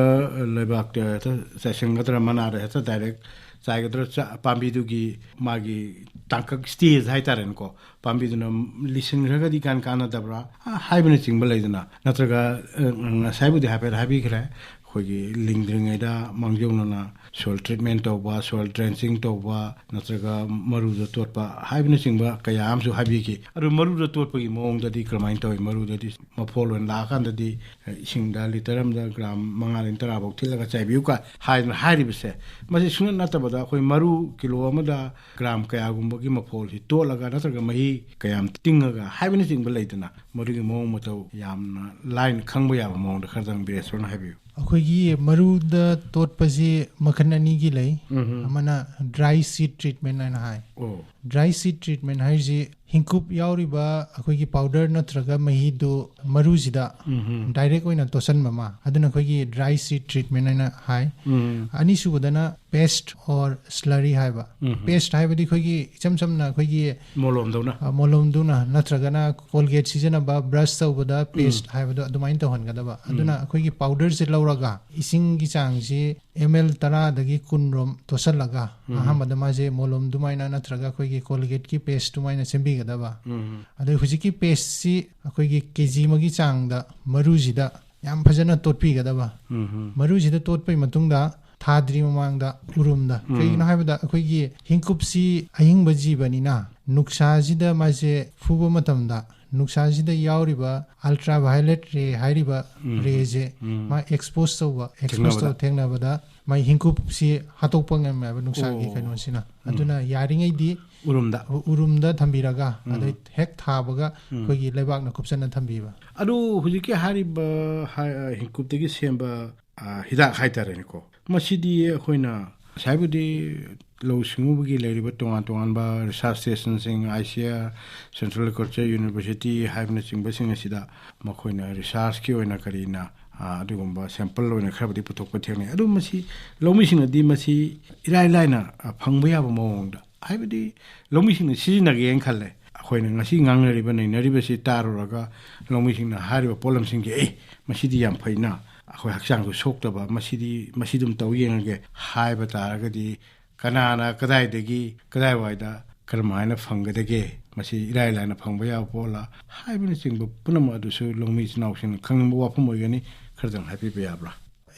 ꯂꯩꯕꯥꯛꯇ ꯍꯦꯛꯇ ꯆꯥꯏꯁꯤꯟꯒꯗ꯭ꯔꯥ, ꯃꯅꯥꯗ ꯍꯦꯛꯇ ꯗꯥꯏꯔꯦꯛ ꯆꯥꯏꯒꯗ꯭ꯔꯥ, ꯆꯥ-, ꯄꯥꯝꯕꯤꯗꯨꯒꯤ ꯃꯥꯒꯤ ꯇꯥꯡꯀꯛ, ꯁ꯭ꯇꯦꯖ ꯍꯥꯏꯇꯥꯔꯦꯅꯦꯀꯣ, ꯄꯥꯝꯕꯤꯗꯨꯅ ꯂꯤꯁꯤꯟꯈ꯭ꯔꯒꯗꯤ ꯀꯥꯟ ꯀꯥꯟꯅꯗꯕ꯭ꯔꯥ, ꯑ, ꯍꯥꯏꯕꯅꯆꯤꯡꯕ ꯂꯩꯗꯅ, ꯅꯠꯇ꯭ꯔꯒ, ꯑ, ꯉꯁꯥꯏꯕꯨꯗꯤ ꯍꯥꯏꯐꯦꯠ ꯍꯥꯏꯕꯤꯈ꯭ꯔꯦ, ꯑꯩꯈꯣꯏꯒꯤ ꯂꯤꯡꯗ꯭ꯔꯤꯉꯩꯗ ꯃꯥꯡꯖꯧꯅꯅ soil treatment ꯇꯧꯕ, soil drenching ꯇꯧꯕ, ꯅꯠꯇ꯭ꯔꯒ ꯃꯔꯨꯗ ꯇꯣꯠꯄ ꯍꯥꯏꯕꯅꯆꯤꯡꯕ ꯀꯌꯥ ꯑꯃꯁꯨ ꯍꯥꯏꯕꯤꯈꯤ꯫ ꯑꯗꯨ ꯃꯔꯨꯗ ꯇꯣꯠꯄꯒꯤ ꯃꯑꯣꯡꯗꯗꯤ ꯀꯔꯝꯍꯥꯏꯅ ꯇꯧꯏ? ꯃꯔꯨꯗꯗꯤ ꯃꯐꯣꯜ ꯑꯣꯏꯅ ꯂꯥꯛꯑꯀꯥꯟꯗꯗꯤ, ꯑ, ꯏꯁꯤꯡꯗ ꯂꯤꯇꯔ ꯑꯃꯗ ꯒ꯭ꯔꯥꯝ ꯃꯉꯥꯗꯒꯤ ꯇꯔꯥ ꯐꯥꯎ ꯊꯤꯠꯂꯒ ꯆꯥꯏꯕꯤꯌꯨ ꯀ ꯍꯥꯏꯗꯅ ꯍꯥꯏꯔꯤꯕꯁꯦ, ꯃꯁꯤ ꯁꯨꯡꯅꯠ ꯅꯠꯇꯕꯗ ꯑꯩꯈꯣꯏ ꯃꯔꯨ ꯀꯤꯂꯣ ꯑꯃꯗ ꯒ꯭ꯔꯥꯝ ꯀꯌꯥꯒꯨꯝꯕꯒꯤ ꯃꯐꯣꯜꯁꯤ ꯇꯣꯠꯂꯒ ꯅꯠꯇ꯭ꯔꯒ ꯃꯍꯤ ꯀꯌꯥꯝ ꯇꯤꯡꯉꯒ ꯍꯥꯏꯕꯅꯆꯤꯡꯕ ꯂꯩꯗꯅ, ꯃꯗꯨꯒꯤ ꯃꯑꯣꯡ ꯃꯇꯧ ꯌꯥꯝꯅ ꯂꯥꯏꯅ ꯈꯪꯕ ꯌꯥꯕ ꯃꯑꯣꯡꯗ ꯈꯔꯗꯪ ꯕꯤꯔꯦꯁꯣꯔꯅ ꯍꯥꯏꯕꯤꯌꯨ꯫ ꯑꯩꯈꯣꯏꯒꯤ ꯃꯔꯨꯗ ꯇꯣꯠꯄꯁꯤ ꯃꯈꯜ ꯑꯅꯤꯒꯤ ꯂꯩ꯫ ꯎꯝ ꯍꯝ꯫ ꯑꯃꯅ dry seed treatment ꯍꯥꯏꯅ ꯍꯥꯏ꯫ ꯑꯣ꯫ Dry seed treatment ꯍꯥꯏꯔꯤꯁꯤ ꯍꯤꯡꯀꯨꯞ ꯌꯥꯎꯔꯤꯕ ꯑꯩꯈꯣꯏꯒꯤ ꯄꯥꯎꯗꯔ ꯅꯠꯇ꯭ꯔꯒ ꯃꯍꯤꯗꯨ ꯃꯔꯨꯁꯤꯗ ꯎꯝ ꯍꯝ꯫ ꯗꯥꯏꯔꯦꯛ ꯑꯣꯏꯅ ꯇꯣꯠꯁꯟꯕ ꯑꯃ, ꯑꯗꯨꯅ ꯑꯩꯈꯣꯏꯒꯤ dry seed treatment ꯍꯥꯏꯅ ꯍꯥꯏ꯫ ꯎꯝ꯫ ꯑꯅꯤꯁꯨꯕꯗꯅ paste or slurry ꯍꯥꯏꯕ꯫ ꯎꯝ꯫ Paste ꯍꯥꯏꯕꯗꯤ ꯑꯩꯈꯣꯏꯒꯤ ꯏꯆꯝ ꯆꯝꯅ ꯑꯩꯈꯣꯏꯒꯤ, ꯃꯣꯂꯣꯝꯗꯧꯅ꯫ ꯑ, ꯃꯣꯂꯣꯝꯗꯨꯅ ꯅꯠꯇ꯭ꯔꯒꯅ Colgate ꯁꯤꯖꯤꯟꯅꯕ ꯕ꯭ꯔꯁ ꯇꯧꯕꯗ ꯎꯝ꯫ Paste ꯍꯥꯏꯕꯗꯣ ꯑꯗꯨꯃꯥꯏꯅ ꯇꯧꯍꯟꯒꯗꯕ꯫ ꯎꯝ꯫ ꯑꯗꯨꯅ ꯑꯩꯈꯣꯏꯒꯤ ꯄꯥꯎꯗꯔꯁꯦ ꯂꯧꯔꯒ ꯏꯁꯤꯡꯒꯤ ꯆꯥꯡꯁꯤ ꯑꯦꯝ ꯑꯦꯜ ꯇꯔꯥꯗꯒꯤ ꯀꯨꯟ ꯔꯣꯝ ꯇꯣꯠꯁꯤꯜꯂꯒ ꯎꯝ꯫ ꯑꯍꯥꯟꯕꯗ ꯃꯥꯁꯦ ꯃꯣꯂꯣꯝ ꯑꯗꯨꯃꯥꯏꯅ ꯅꯠꯇ꯭ꯔꯒ ꯑꯩꯈꯣꯏꯒꯤ Colgate ꯀꯤ paste ꯑꯗꯨꯃꯥꯏꯅ ꯁꯦꯝꯕꯤꯒꯗꯕ꯫ ꯎꯝ꯫ ꯑꯗꯩ ꯍꯧꯖꯤꯛꯀꯤ paste ꯁꯤ ꯑꯩꯈꯣꯏꯒꯤ ꯀꯦ ꯖꯤ ꯑꯃꯒꯤ ꯆꯥꯡꯗ ꯃꯔꯨꯁꯤꯗ ꯌꯥꯝ ꯐꯖꯅ ꯇꯣꯠꯄꯤꯒꯗꯕ꯫ ꯎꯝ꯫ ꯃꯔꯨꯁꯤꯗ ꯇꯣꯠꯄꯒꯤ ꯃꯇꯨꯡꯗ ꯊꯥꯗ꯭ꯔꯤ ꯃꯃꯥꯡꯗ ꯎꯔꯨꯝꯗ꯫ ꯎꯝ꯫ ꯀꯩꯒꯤꯅꯣ ꯍꯥꯏꯕꯗ ꯑꯩꯈꯣꯏꯒꯤ ꯍꯤꯡꯀꯨꯞꯁꯤ ꯑꯍꯤꯡꯕ ꯖꯤꯕꯅꯤꯅ ꯅꯨꯡꯁꯥꯁꯤꯗ ꯃꯥꯁꯦ ꯐꯨꯕ ꯃꯇꯝꯗ ꯅꯨꯡꯁꯥꯁꯤꯗ ꯌꯥꯎꯔꯤꯕ ultraviolet ray ꯍꯥꯏꯔꯤꯕ ꯎꯝ꯫ Ray ꯁꯦ ꯎꯝ꯫ ꯃꯥ expose ꯇꯧꯕ, expose ꯊꯦꯡꯅꯕꯗ꯫ ꯇꯧ-, ꯊꯦꯡꯅꯕꯗ ꯃꯥꯏ ꯍꯤꯡꯀꯨꯞꯁꯤ ꯍꯥꯠꯇꯣꯛꯄ ꯉꯝꯃꯦꯕ ꯅꯨꯡꯁꯥꯒꯤ ꯑꯣ꯫ ꯀꯩꯅꯣꯁꯤꯅ꯫ ꯎꯝ꯫ ꯑꯗꯨꯅ ꯌꯥꯔꯤꯉꯩꯗꯤ ꯎꯔꯨꯝꯗ꯫ ꯎ-, ꯎꯔꯨꯝꯗ ꯊꯝꯕꯤꯔꯒ ꯎꯝ꯫ ꯑꯗꯩ ꯍꯦꯛ ꯊꯥꯕꯒ ꯎꯝ꯫ ꯑꯩꯈꯣꯏꯒꯤ ꯂꯩꯕꯥꯛꯅ ꯀꯨꯞꯁꯟꯅ ꯊꯝꯕꯤꯕ꯫ ꯑꯗꯨ ꯍꯧꯖꯤꯛꯀꯤ ꯍꯥꯏꯔꯤꯕ ꯍꯥꯏ-, ꯍꯤꯡꯀꯨꯞꯇꯒꯤ ꯁꯦꯝꯕ, ꯑ, ꯍꯤꯗꯥꯛ ꯍꯥꯏꯇꯥꯔꯦꯅꯦꯀꯣ, ꯃꯁꯤꯗꯤ ꯑꯩꯈꯣꯏꯅ ꯉꯁꯥꯏꯕꯨꯗꯤ ꯂꯧꯎ ꯁꯤꯡꯎꯕꯒꯤ ꯂꯩꯔꯤꯕ ꯇꯣꯉꯥꯟ ꯇꯣꯉꯥꯟꯕ research stationꯁꯤꯡ, I C R, Central Agriculture University ꯍꯥꯏꯕꯅꯆꯤꯡꯕꯁꯤꯡ ꯑꯁꯤꯗ ꯃꯈꯣꯏꯅ researchꯀꯤ ꯑꯣꯏꯅ ꯀꯔꯤꯅ, ꯑ, ꯑꯗꯨꯒꯨꯝꯕ sample ꯑꯣꯏꯅ ꯈꯔꯕꯨꯗꯤ ꯄꯨꯊꯣꯛꯄ ꯊꯦꯡꯅꯩ꯫ ꯑꯗꯨ ꯃꯁꯤ ꯂꯧꯃꯤꯁꯤꯡꯅꯗꯤ ꯃꯁꯤ ꯏꯔꯥꯏ ꯂꯥꯏꯅ, ꯑ, ꯐꯪꯕ ꯌꯥꯕ ꯃꯑꯣꯡꯗ, ꯍꯥꯏꯕꯗꯤ ꯂꯧꯃꯤꯁꯤꯡꯅ ꯁꯤꯖꯤꯟꯅꯒꯦꯅ ꯈꯜꯂꯦ꯫ ꯑꯩꯈꯣꯏꯅ ꯉꯁꯤ ꯉꯥꯡꯅꯔꯤꯕ, ꯅꯩꯅꯔꯤꯕꯁꯤ ꯇꯥꯔꯨꯔꯒ ꯂꯧꯃꯤꯁꯤꯡꯅ ꯍꯥꯏꯔꯤꯕ ꯄꯣꯠꯂꯝꯁꯤꯡꯁꯦ, "ꯑꯦ, ꯃꯁꯤꯗꯤ ꯌꯥꯝ ꯐꯩꯅ, ꯑꯩꯈꯣꯏ ꯍꯛꯆꯥꯡꯁꯨ ꯁꯣꯛꯇꯕ, ꯃꯁꯤꯗꯤ, ꯃꯁꯤꯗꯨꯝ ꯇꯧ ꯌꯦꯡꯉꯒꯦ" ꯍꯥꯏꯕ ꯇꯥꯔꯒꯗꯤ, ꯀꯅꯥꯅ ꯀꯗꯥꯏꯗꯒꯤ, ꯀꯗꯥꯏꯋꯥꯏꯗ, ꯀꯔꯝꯍꯥꯏꯅ ꯐꯪꯒꯗꯒꯦ, ꯃꯁꯤ ꯏꯔꯥꯏ ꯂꯥꯏꯅ ꯐꯪꯕ ꯌꯥꯕ ꯄꯣꯠꯂ ꯍꯥꯏꯕꯅꯆꯤꯡꯕ ꯄꯨꯝꯅꯃꯛ ꯑꯗꯨꯁꯨ ꯂꯧꯃꯤ ꯏꯆꯤꯟ ꯏꯅꯥꯎꯁꯤꯡꯅ ꯈꯪꯅꯤꯡꯕ ꯋꯥꯐꯝ ꯑꯣꯏꯒꯅꯤ꯫ ꯈꯔꯗꯪ ꯍꯥꯏꯕꯤꯕ ꯌꯥꯕ꯭ꯔꯥ?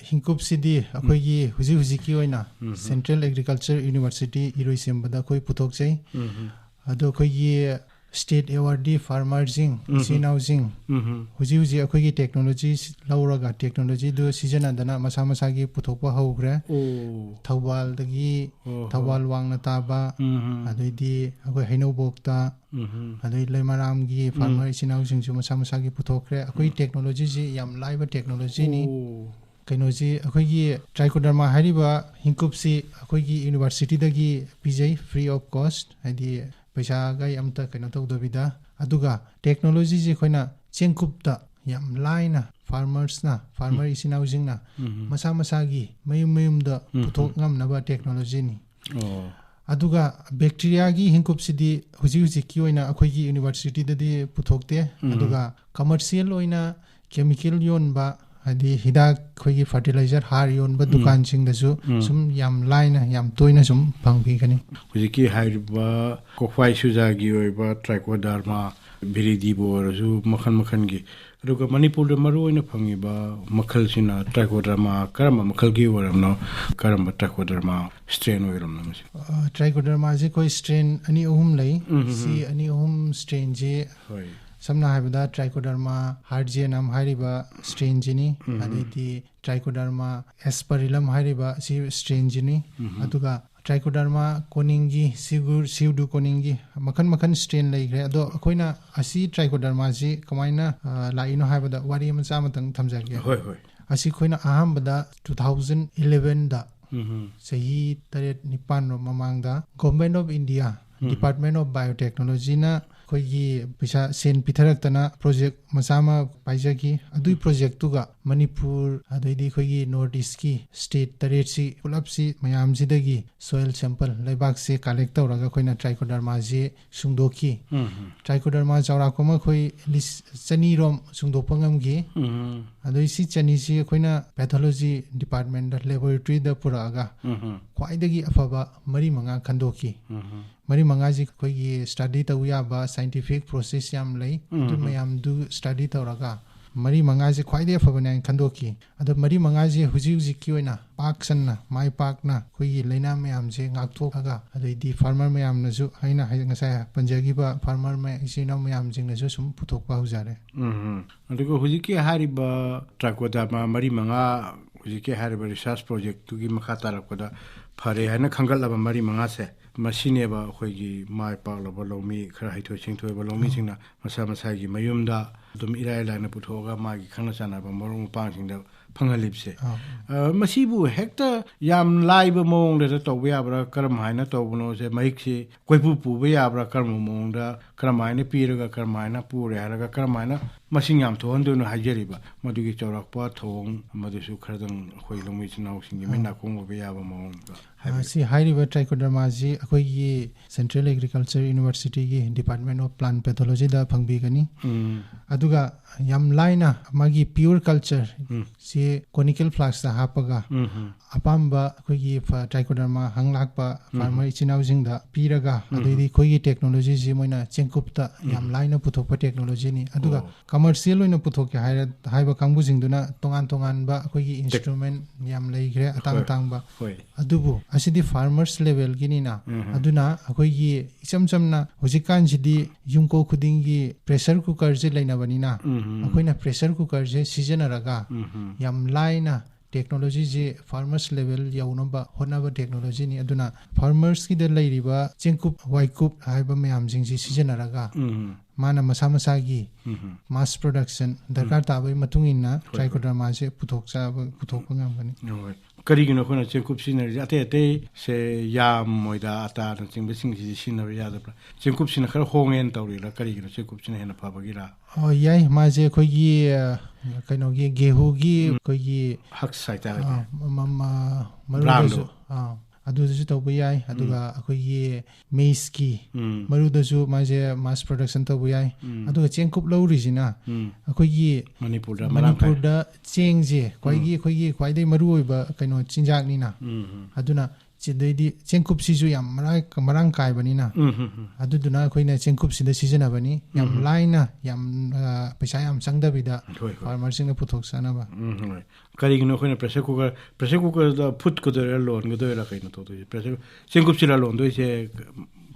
ꯍꯤꯡꯀꯨꯞꯁꯤꯗꯤ ꯑꯩꯈꯣꯏꯒꯤ ꯍꯧꯖꯤꯛ ꯍꯧꯖꯤꯛꯀꯤ ꯑꯣꯏꯅ ꯎꯝ꯫ Central Agriculture University ꯏꯔꯣꯏꯁꯦꯝꯕꯗ ꯑꯩꯈꯣꯏ ꯄꯨꯊꯣꯛꯆꯩ꯫ ꯎꯝ꯫ ꯑꯗꯣ ꯑꯩꯈꯣꯏꯒꯤ state awardee farmerꯁꯤꯡ, ꯎꯝ꯫ ꯏꯆꯤꯟ ꯏꯅꯥꯎꯁꯤꯡ, ꯎꯝ꯫ ꯍꯧꯖꯤꯛ ꯍꯧꯖꯤꯛ ꯑꯩꯈꯣꯏꯒꯤ technology ꯂꯧꯔꯒ, technologyꯗꯨ ꯁꯤꯖꯤꯟꯅꯗꯅ ꯃꯁꯥ ꯃꯁꯥꯒꯤ ꯄꯨꯊꯣꯛꯄ ꯍꯧꯈ꯭ꯔꯦ꯫ ꯑꯣ꯫ ꯊꯧꯕꯥꯜꯗꯒꯤ, ꯑꯣ ꯍꯣ꯫ ꯊꯧꯕꯥꯜ ꯋꯥꯡꯅ ꯇꯥꯕ, ꯎꯝ꯫ ꯑꯗꯩꯗꯤ ꯑꯩꯈꯣꯏ ꯍꯩꯅꯧꯕꯣꯛꯇ, ꯎꯝ꯫ ꯑꯗꯩ ꯂꯩꯃꯔꯥꯝꯒꯤ ꯎꯝ꯫ farmer ꯏꯆꯤꯟ ꯏꯅꯥꯎꯁꯤꯡꯁꯨ ꯃꯁꯥ ꯃꯁꯥꯒꯤ ꯄꯨꯊꯣꯛꯈ꯭ꯔꯦ꯫ ꯑꯩꯈꯣꯏ ꯎꯝ꯫ Technologyꯁꯤ ꯌꯥꯝ ꯂꯥꯏꯕ technologyꯅꯤ꯫ ꯑꯣ꯫ ꯀꯩꯅꯣꯁꯤ, ꯑꯩꯈꯣꯏꯒꯤ trichoderma ꯍꯥꯏꯔꯤꯕ ꯍꯤꯡꯀꯨꯞꯁꯤ ꯑꯩꯈꯣꯏꯒꯤ universityꯗꯒꯤ ꯄꯤꯖꯩ, free of cost, ꯍꯥꯏꯗꯤ ꯄꯩꯁꯥꯒ ꯑꯝꯇ ꯀꯩꯅꯣ ꯇꯧꯗꯕꯤꯗ꯫ ꯑꯗꯨꯒ technologyꯁꯤ ꯑꯩꯈꯣꯏꯅ ꯆꯦꯡꯀꯨꯞꯇ ꯌꯥꯝ ꯂꯥꯏꯅ farmersꯅ, farmer ꯎꯝ꯫ ꯏꯆꯤꯟ ꯏꯅꯥꯎꯁꯤꯡꯅ ꯎꯝ꯫ ꯃꯁꯥ ꯃꯁꯥꯒꯤ ꯃꯌꯨꯝ ꯃꯌꯨꯝꯗ ꯎꯝ꯫ ꯄꯨꯊꯣꯛ ꯉꯝꯅꯕ technologyꯅꯤ꯫ ꯑꯣ꯫ ꯑꯗꯨꯒ bacteriaꯒꯤ ꯍꯤꯡꯀꯨꯞꯁꯤꯗꯤ ꯍꯧꯖꯤꯛ ꯍꯧꯖꯤꯛꯀꯤ ꯑꯣꯏꯅ ꯑꯩꯈꯣꯏꯒꯤ universityꯗꯗꯤ ꯄꯨꯊꯣꯛꯇꯦ꯫ ꯎꯝ꯫ ꯑꯗꯨꯒ commercial ꯑꯣꯏꯅ chemical ꯌꯣꯟꯕ, ꯍꯥꯏꯗꯤ ꯍꯤꯗꯥꯛ, ꯑꯩꯈꯣꯏꯒꯤ fertilizer, ꯍꯥꯔ ꯌꯣꯟꯕ ꯎꯝ꯫ ꯗꯨꯀꯥꯟꯁꯤꯡꯗꯁꯨ ꯎꯝ꯫ ꯁꯨꯝ ꯌꯥꯝ ꯂꯥꯏꯅ, ꯌꯥꯝ ꯇꯣꯏꯅ ꯁꯨꯝ ꯐꯪꯕꯤꯒꯅꯤ꯫ ꯍꯧꯖꯤꯛꯀꯤ ꯍꯥꯏꯔꯤꯕ ꯀꯣꯛꯐꯥꯏ ꯁꯨꯖꯥꯒꯤ ꯑꯣꯏꯕ trichoderma viridibꯨ ꯑꯣꯏꯔꯁꯨ ꯃꯈꯜ ꯃꯈꯜꯒꯤ, ꯑꯗꯨꯒ ꯃꯅꯤꯄꯨꯔꯗ ꯃꯔꯨ ꯑꯣꯏꯅ ꯐꯪꯉꯤꯕ ꯃꯈꯜꯁꯤꯅ trichoderma ꯀꯔꯝꯕ ꯃꯈꯜꯒꯤ ꯑꯣꯏꯔꯕꯅꯣ? ꯀꯔꯝꯕ trichoderma strain ꯑꯣꯏꯔꯕꯅꯣ ꯃꯁꯤ? ꯑ, trichodermaꯁꯦ ꯑꯩꯈꯣꯏ strain ꯑꯅꯤ ꯑꯍꯨꯝ ꯂꯩ꯫ ꯎꯝ, ꯎꯝ, ꯁꯤ ꯎꯝ꯫ ꯑꯅꯤ ꯑꯍꯨꯝ strainꯁꯦ ꯍꯣꯏ꯫ ꯁꯝꯅ ꯍꯥꯏꯔꯕꯗ trichoderma harzianum ꯍꯥꯏꯔꯤꯕ strainꯁꯤꯅꯤ, ꯎꯝ꯫ ꯑꯗꯩꯗꯤ trichoderma aspergillum ꯍꯥꯏꯔꯤꯕ ꯁꯤ strainꯁꯤꯅꯤ, ꯎꯝ꯫ ꯑꯗꯨꯒ trichoderma coningii, pseudo-, pseudoconingii, ꯃꯈꯜ ꯃꯈꯜ strain ꯂꯩꯈ꯭ꯔꯦ꯫ ꯑꯗꯣ ꯑꯩꯈꯣꯏꯅ ꯑꯁꯤ trichodermaꯁꯤ ꯀꯃꯥꯏꯅ, ꯑ, ꯂꯥꯛꯏꯅꯣ ꯍꯥꯏꯕꯗ ꯋꯥꯔꯤ ꯃꯆꯥ ꯑꯃꯇꯪ ꯊꯝꯖꯒꯦ꯫ ꯍꯣꯏ, ꯍꯣꯏ꯫ ꯑꯁꯤ ꯑꯩꯈꯣꯏꯅ ꯑꯍꯥꯟꯕꯗ two thousand elevenꯗ ꯎꯝ꯫ ꯆꯍꯤ ꯇꯔꯦꯠ ꯅꯤꯄꯥꯟ ꯃꯃꯥꯡꯗ Government of India, um. Department of Biotechnologyꯅ ꯑꯩꯈꯣꯏꯒꯤ ꯄꯩꯁꯥ, ꯁꯦꯟ ꯄꯤꯊꯔꯛꯇꯅ ꯄ꯭ꯔꯣꯖꯦꯛ ꯃꯆꯥ ꯑꯃ ꯄꯥꯏꯖꯈꯤ꯫ ꯑꯗꯨꯒꯤ ꯎꯝ꯫ ꯄ꯭ꯔꯣꯖꯦꯛꯇꯨꯒ ꯃꯅꯤꯄꯨꯔ, ꯑꯗꯩꯗꯤ ꯑꯩꯈꯣꯏꯒꯤ North Eastꯀꯤ state ꯇꯔꯦꯠꯁꯤ ꯄꯨꯂꯞꯁꯤ ꯃꯌꯥꯝꯁꯤꯗꯒꯤ soil sample, ꯂꯩꯕꯥꯛꯁꯦ collect ꯇꯧꯔꯒ ꯑꯩꯈꯣꯏꯅ trichodermaꯁꯦ ꯁꯨꯡꯗꯣꯛꯈꯤ꯫ ꯎꯝ꯫ Trichoderma ꯆꯥꯎꯔꯥꯛꯄ ꯑꯃ ꯑꯩꯈꯣꯏ ꯂꯤꯁ ꯆꯅꯤꯔꯣꯝ ꯁꯨꯡꯗꯣꯛꯄ ꯉꯝꯈꯤ꯫ ꯎꯝ꯫ ꯑꯗꯩ ꯁꯤ ꯆꯅꯤꯁꯤ ꯑꯩꯈꯣꯏꯅ pathology departmentꯇ, laboratoryꯗ ꯄꯨꯔꯛꯑꯒ ꯎꯝ꯫ ꯈ꯭ꯋꯥꯏꯗꯒꯤ ꯑꯐꯕ ꯃꯔꯤ ꯃꯉꯥ ꯈꯟꯗꯣꯛꯈꯤ꯫ ꯎꯝ꯫ ꯃꯔꯤ ꯃꯉꯥꯁꯤ ꯑꯩꯈꯣꯏꯒꯤ study ꯇꯧꯕ ꯌꯥꯕ scientific process ꯌꯥꯝ ꯂꯩ꯫ ꯑꯗꯨ ꯎꯝ꯫ ꯃꯌꯥꯝꯗꯨ study ꯇꯧꯔꯒ ꯃꯔꯤ ꯃꯉꯥꯁꯤ ꯈ꯭ꯋꯥꯏꯗꯒꯤ ꯑꯐꯕꯅꯦ ꯍꯥꯏꯅ ꯈꯟꯗꯣꯛꯈꯤ꯫ ꯑꯗꯣ ꯃꯔꯤ ꯃꯉꯥꯁꯤ ꯍꯧꯖꯤꯛ ꯍꯧꯖꯤꯛꯀꯤ ꯑꯣꯏꯅ ꯄꯥꯛ ꯁꯟꯅ, ꯃꯥꯏ ꯄꯥꯛꯅ ꯑꯩꯈꯣꯏꯒꯤ ꯂꯥꯏꯅꯥ ꯃꯌꯥꯝꯁꯦ ꯉꯥꯛꯊꯣꯛꯑꯒ, ꯑꯗꯩꯗꯤ farmer ꯃꯌꯥꯝꯅꯁꯨ, ꯑꯩꯅ ꯍꯥꯏ-, ꯉꯁꯥꯏ ꯄꯟꯖꯈꯤꯕ farmer ꯃꯌꯥꯝ, ꯏꯆꯤꯟ ꯏꯅꯥꯎ ꯃꯌꯥꯝꯁꯤꯡꯅꯁꯨ ꯁꯨꯝ ꯄꯨꯊꯣꯛꯄ ꯍꯧꯖꯔꯦ꯫ ꯎꯝ꯫ ꯑꯗꯨꯒ ꯍꯧꯖꯤꯛꯀꯤ ꯍꯥꯏꯔꯤꯕ trichoderma ꯃꯔꯤ ꯃꯉꯥ, ꯍꯧꯖꯤꯛꯀꯤ ꯍꯥꯏꯔꯤꯕ research projectꯇꯨꯒꯤ ꯃꯈꯥ ꯇꯥꯔꯛꯄꯗ ꯐꯔꯦ ꯍꯥꯏꯅ ꯈꯟꯒꯠꯂꯕ ꯃꯔꯤ ꯃꯉꯥꯁꯦ, ꯃꯁꯤꯅꯦꯕ ꯑꯩꯈꯣꯏꯒꯤ ꯃꯥꯏ ꯄꯥꯛꯂꯕ ꯂꯧꯃꯤ, ꯈꯔ ꯍꯩꯊꯣꯏ ꯁꯤꯡꯊꯣꯏꯕ ꯂꯧꯃꯤꯁꯤꯡꯅ ꯃꯁꯥ ꯃꯁꯥꯒꯤ ꯃꯌꯨꯝꯗ ꯑꯗꯨꯝ ꯏꯔꯥꯏ ꯂꯥꯏꯅ ꯄꯨꯊꯣꯛꯑꯒ ꯃꯥꯒꯤ ꯈꯪꯅ ꯆꯥꯟꯅꯕ ꯃꯔꯨꯞ ꯃꯄꯥꯡꯁꯤꯡꯗ ꯐꯪꯍꯜꯂꯤꯕꯁꯦ꯫ ꯑꯥ꯫ ꯑ, ꯃꯁꯤꯕꯨ ꯍꯦꯛꯇ ꯌꯥꯝ ꯂꯥꯏꯕ ꯃꯑꯣꯡꯗ ꯇꯧꯕ ꯌꯥꯕ꯭ꯔꯥ, ꯀꯔꯝ ꯍꯥꯏꯅ ꯇꯧꯕꯅꯣꯁꯦ, ꯃꯍꯤꯛꯁꯤ ꯀꯣꯏꯄꯨ ꯄꯨꯕ ꯌꯥꯕ꯭ꯔꯥ, ꯀꯔꯝꯕ ꯃꯑꯣꯡꯗ, ꯀꯔꯝ ꯍꯥꯏꯅ ꯄꯤꯔꯒ, ꯀꯔꯝ ꯍꯥꯏꯅ ꯄꯨꯔꯦ ꯍꯥꯏꯔꯒ, ꯀꯔꯝ ꯍꯥꯏꯅ ꯃꯁꯤꯡ ꯌꯥꯝ ꯊꯣꯛꯍꯟꯗꯣꯏꯅꯣ ꯍꯥꯏꯖꯔꯤꯕ, ꯃꯗꯨꯒꯤ ꯆꯥꯎꯔꯥꯛꯄ ꯊꯧꯑꯣꯡ ꯃꯗꯨꯁꯨ ꯈꯔꯗꯪ ꯑꯩꯈꯣꯏ ꯂꯧꯃꯤ ꯏꯆꯤꯟ ꯏꯅꯥꯎꯁꯤꯡꯒꯤ ꯃꯤꯠ ꯑꯥ꯫ ꯅꯥꯀꯣꯡ ꯑꯣꯏꯕ ꯌꯥꯕ ꯃꯑꯣꯡꯗ ꯑ, ꯍꯥꯏꯕꯤꯌꯨ꯫ ꯁꯤ ꯍꯥꯏꯔꯤꯕ trichodermaꯁꯤ ꯑꯩꯈꯣꯏꯒꯤ Central Agriculture Universityꯒꯤ Department of Plant Pathologyꯗ ꯐꯪꯕꯤꯒꯅꯤ꯫ ꯎꯝ꯫ ꯑꯗꯨꯒ ꯌꯥꯝ ꯂꯥꯏꯅ ꯃꯥꯒꯤ pure culture ꯎꯝ꯫ ꯁꯤ conical flaskꯇ ꯍꯥꯞꯄꯒ ꯎꯝ, ꯎꯝ꯫ ꯑꯄꯥꯝꯕ ꯑꯩꯈꯣꯏꯒꯤ ꯐ-, trichoderma ꯍꯪ ꯂꯥꯛꯄ ꯎꯝ꯫ farmer ꯏꯆꯤꯟ ꯏꯅꯥꯎꯁꯤꯡꯗ ꯄꯤꯔꯒ, ꯎꯝ꯫ ꯑꯗꯩꯗꯤ ꯑꯩꯈꯣꯏꯒꯤ technologyꯁꯤ ꯃꯣꯏꯅ ꯆꯦꯡꯀꯨꯞꯇ ꯎꯝ꯫ ꯌꯥꯝ ꯂꯥꯏꯅ ꯄꯨꯊꯣꯛꯄ technologyꯅꯤ꯫ ꯑꯗꯨꯒ ꯑꯣ꯫ Commercial ꯑꯣꯏꯅ ꯄꯨꯊꯣꯛꯀꯦ ꯍꯥꯏꯔ-, ꯍꯥꯏꯕ ꯀꯥꯡꯕꯨꯁꯤꯡꯗꯨꯅ ꯇꯣꯉꯥꯟ ꯇꯣꯉꯥꯟꯕ ꯑꯩꯈꯣꯏꯒꯤ instrument ꯌꯥꯝ ꯂꯩꯈ꯭ꯔꯦ, ꯑꯇꯥꯡ ꯍꯣꯏ꯫ ꯑꯇꯥꯡꯕ꯫ ꯍꯣꯏ꯫ ꯑꯗꯨꯕꯨ ꯑꯁꯤꯗꯤ farmers levelꯒꯤꯅꯤꯅ, ꯎꯝ꯫ ꯑꯗꯨꯅ ꯑꯩꯈꯣꯏꯒꯤ ꯏꯆꯝ ꯆꯝꯅ ꯍꯧꯖꯤꯛꯀꯥꯟꯁꯤꯗꯤ ꯌꯨꯝꯀꯣ ꯈꯨꯗꯤꯡꯒꯤ pressure cookerꯁꯦ ꯂꯩꯅꯕꯅꯤꯅ, ꯎꯝ꯫ ꯑꯩꯈꯣꯏꯅ pressure cookerꯁꯦ ꯁꯤꯖꯤꯟꯅꯔꯒ ꯎꯝ꯫ ꯌꯥꯝ ꯂꯥꯏꯅ technologyꯁꯦ farmers level ꯌꯧꯅꯕ ꯍꯣꯠꯅꯕ technologyꯅꯤ꯫ ꯑꯗꯨꯅ farmersꯀꯤꯗ ꯂꯩꯔꯤꯕ ꯆꯦꯡꯀꯨꯞ ꯋꯥꯏꯀꯨꯞ ꯍꯥꯏꯕ ꯃꯌꯥꯝꯁꯤꯡꯁꯤ ꯁꯤꯖꯤꯟꯅꯔꯒ ꯎꯝ꯫ ꯃꯥꯅ ꯃꯁꯥ ꯃꯁꯥꯒꯤ ꯎꯝ꯫ mass production ꯗꯔꯀꯥꯔ ꯎꯝ꯫ ꯇꯥꯕꯒꯤ ꯃꯇꯨꯡ ꯏꯟꯅ ꯍꯣꯏ, ꯍꯣꯏ꯫ Trichodermaꯁꯦ ꯄꯨꯊꯣꯛꯆꯕ, ꯄꯨꯊꯣꯛꯄ ꯉꯝꯒꯅꯤ꯫ ꯍꯣꯏ꯫ ꯀꯔꯤꯒꯤꯅꯣ ꯑꯩꯈꯣꯏꯅ ꯆꯦꯡꯀꯨꯞ ꯁꯤꯖꯤꯟꯅꯔꯤꯁꯦ? ꯑꯇꯩ ꯑꯇꯩ ꯁꯦ, ꯌꯥꯝ, ꯃꯣꯏꯗꯥ, ꯑꯇꯥꯅꯆꯤꯡꯕꯁꯤꯡꯁꯤꯗꯤ ꯁꯤꯖꯤꯟꯅꯕ ꯌꯥꯗꯕ꯭ꯔꯥ? ꯆꯦꯡꯀꯨꯞꯁꯤꯅ ꯈꯔ ꯍꯣꯡꯉꯦꯅ ꯇꯧꯔꯤꯔꯥ? ꯀꯔꯤꯒꯤꯅꯣ ꯆꯦꯡꯀꯨꯞꯁꯤꯅ ꯍꯦꯟꯅ ꯐꯕꯒꯤꯔꯥ? ꯑꯣ, ꯌꯥꯏ꯫ ꯃꯥꯁꯦ ꯑꯩꯈꯣꯏꯒꯤ, ꯑ, ꯀꯩꯅꯣꯒꯤ, ꯒꯦꯍꯨꯒꯤ ꯎꯝ꯫ ꯑꯩꯈꯣꯏꯒꯤ, ꯍꯛꯁ ꯍꯥꯏꯇꯥꯔꯦꯅꯦ꯫ ꯑ, ꯃ-, ꯃ-, ꯃ-, ꯕ꯭ꯔꯥꯟꯗꯣ꯫ ꯃꯔꯨꯗꯁꯨ, ꯑ, ꯑꯗꯨꯗꯁꯨ ꯇꯧꯕ ꯌꯥꯏ꯫ ꯑꯗꯨꯒ ꯎꯝ꯫ ꯑꯩꯈꯣꯏꯒꯤ ꯃꯦꯁꯀꯤ ꯎꯝ꯫ ꯃꯔꯨꯗꯁꯨ ꯃꯥꯁꯦ mass production ꯇꯧꯕ ꯌꯥꯏ꯫ ꯎꯝ꯫ ꯑꯗꯨꯒ ꯆꯦꯡꯀꯨꯞ ꯂꯧꯔꯤꯁꯤꯅ ꯎꯝ꯫ ꯑꯩꯈꯣꯏꯒꯤ ꯃꯅꯤꯄꯨꯔꯗ ꯃꯔꯥꯡ ꯀꯥꯏ꯫ ꯃꯅꯤꯄꯨꯔꯗ ꯆꯦꯡꯁꯦ ꯈ꯭ꯋꯥꯏꯒꯤ, ꯎꯝ꯫ ꯑꯩꯈꯣꯏꯒꯤ ꯈ꯭ꯋꯥꯏꯗꯒꯤ ꯃꯔꯨꯑꯣꯏꯕ ꯀꯩꯅꯣ ꯆꯤꯟꯖꯥꯛꯅꯤꯅ꯫ ꯎꯝ, ꯎꯝ꯫ ꯑꯗꯨꯅ ꯁꯤꯗꯩꯗꯤ ꯆꯦꯡꯀꯨꯞꯁꯤꯁꯨ ꯌꯥꯝ ꯃꯔꯥꯡ, ꯃꯔꯥꯡ ꯀꯥꯏꯕꯅꯤꯅ꯫ ꯎꯝ, ꯎꯝ, ꯎꯝ꯫ ꯑꯗꯨꯗꯨꯅ ꯑꯩꯈꯣꯏꯅ ꯆꯦꯡꯀꯨꯞꯁꯤꯗ ꯁꯤꯖꯤꯟꯅꯕꯅꯤ꯫ ꯌꯥꯝ ꯎꯝ, ꯎꯝ꯫ ꯂꯥꯏꯅ, ꯌꯥꯝ, ꯑ, ꯄꯩꯁꯥ ꯌꯥꯝ ꯆꯪꯗꯕꯤꯗ ꯍꯣꯏ, ꯍꯣꯏ꯫ ꯐꯥꯔꯃꯔꯁꯤꯡꯅ ꯄꯨꯊꯣꯛꯆꯅꯕ꯫ ꯎꯝ, ꯍꯣꯏ꯫ ꯀꯔꯤꯒꯤꯅꯣ ꯑꯩꯈꯣꯏꯅ pressure cooker, pressure cookerꯗ ꯐꯨꯠꯀꯗꯣꯏꯔꯥ, ꯂꯣꯟꯒꯗꯣꯏꯔꯥ, ꯀꯩꯅꯣ ꯇꯧꯗꯣꯏꯁꯦ? Pressure, ꯆꯦꯡꯀꯨꯞꯁꯤꯔ ꯂꯣꯟꯗꯣꯏꯁꯦ?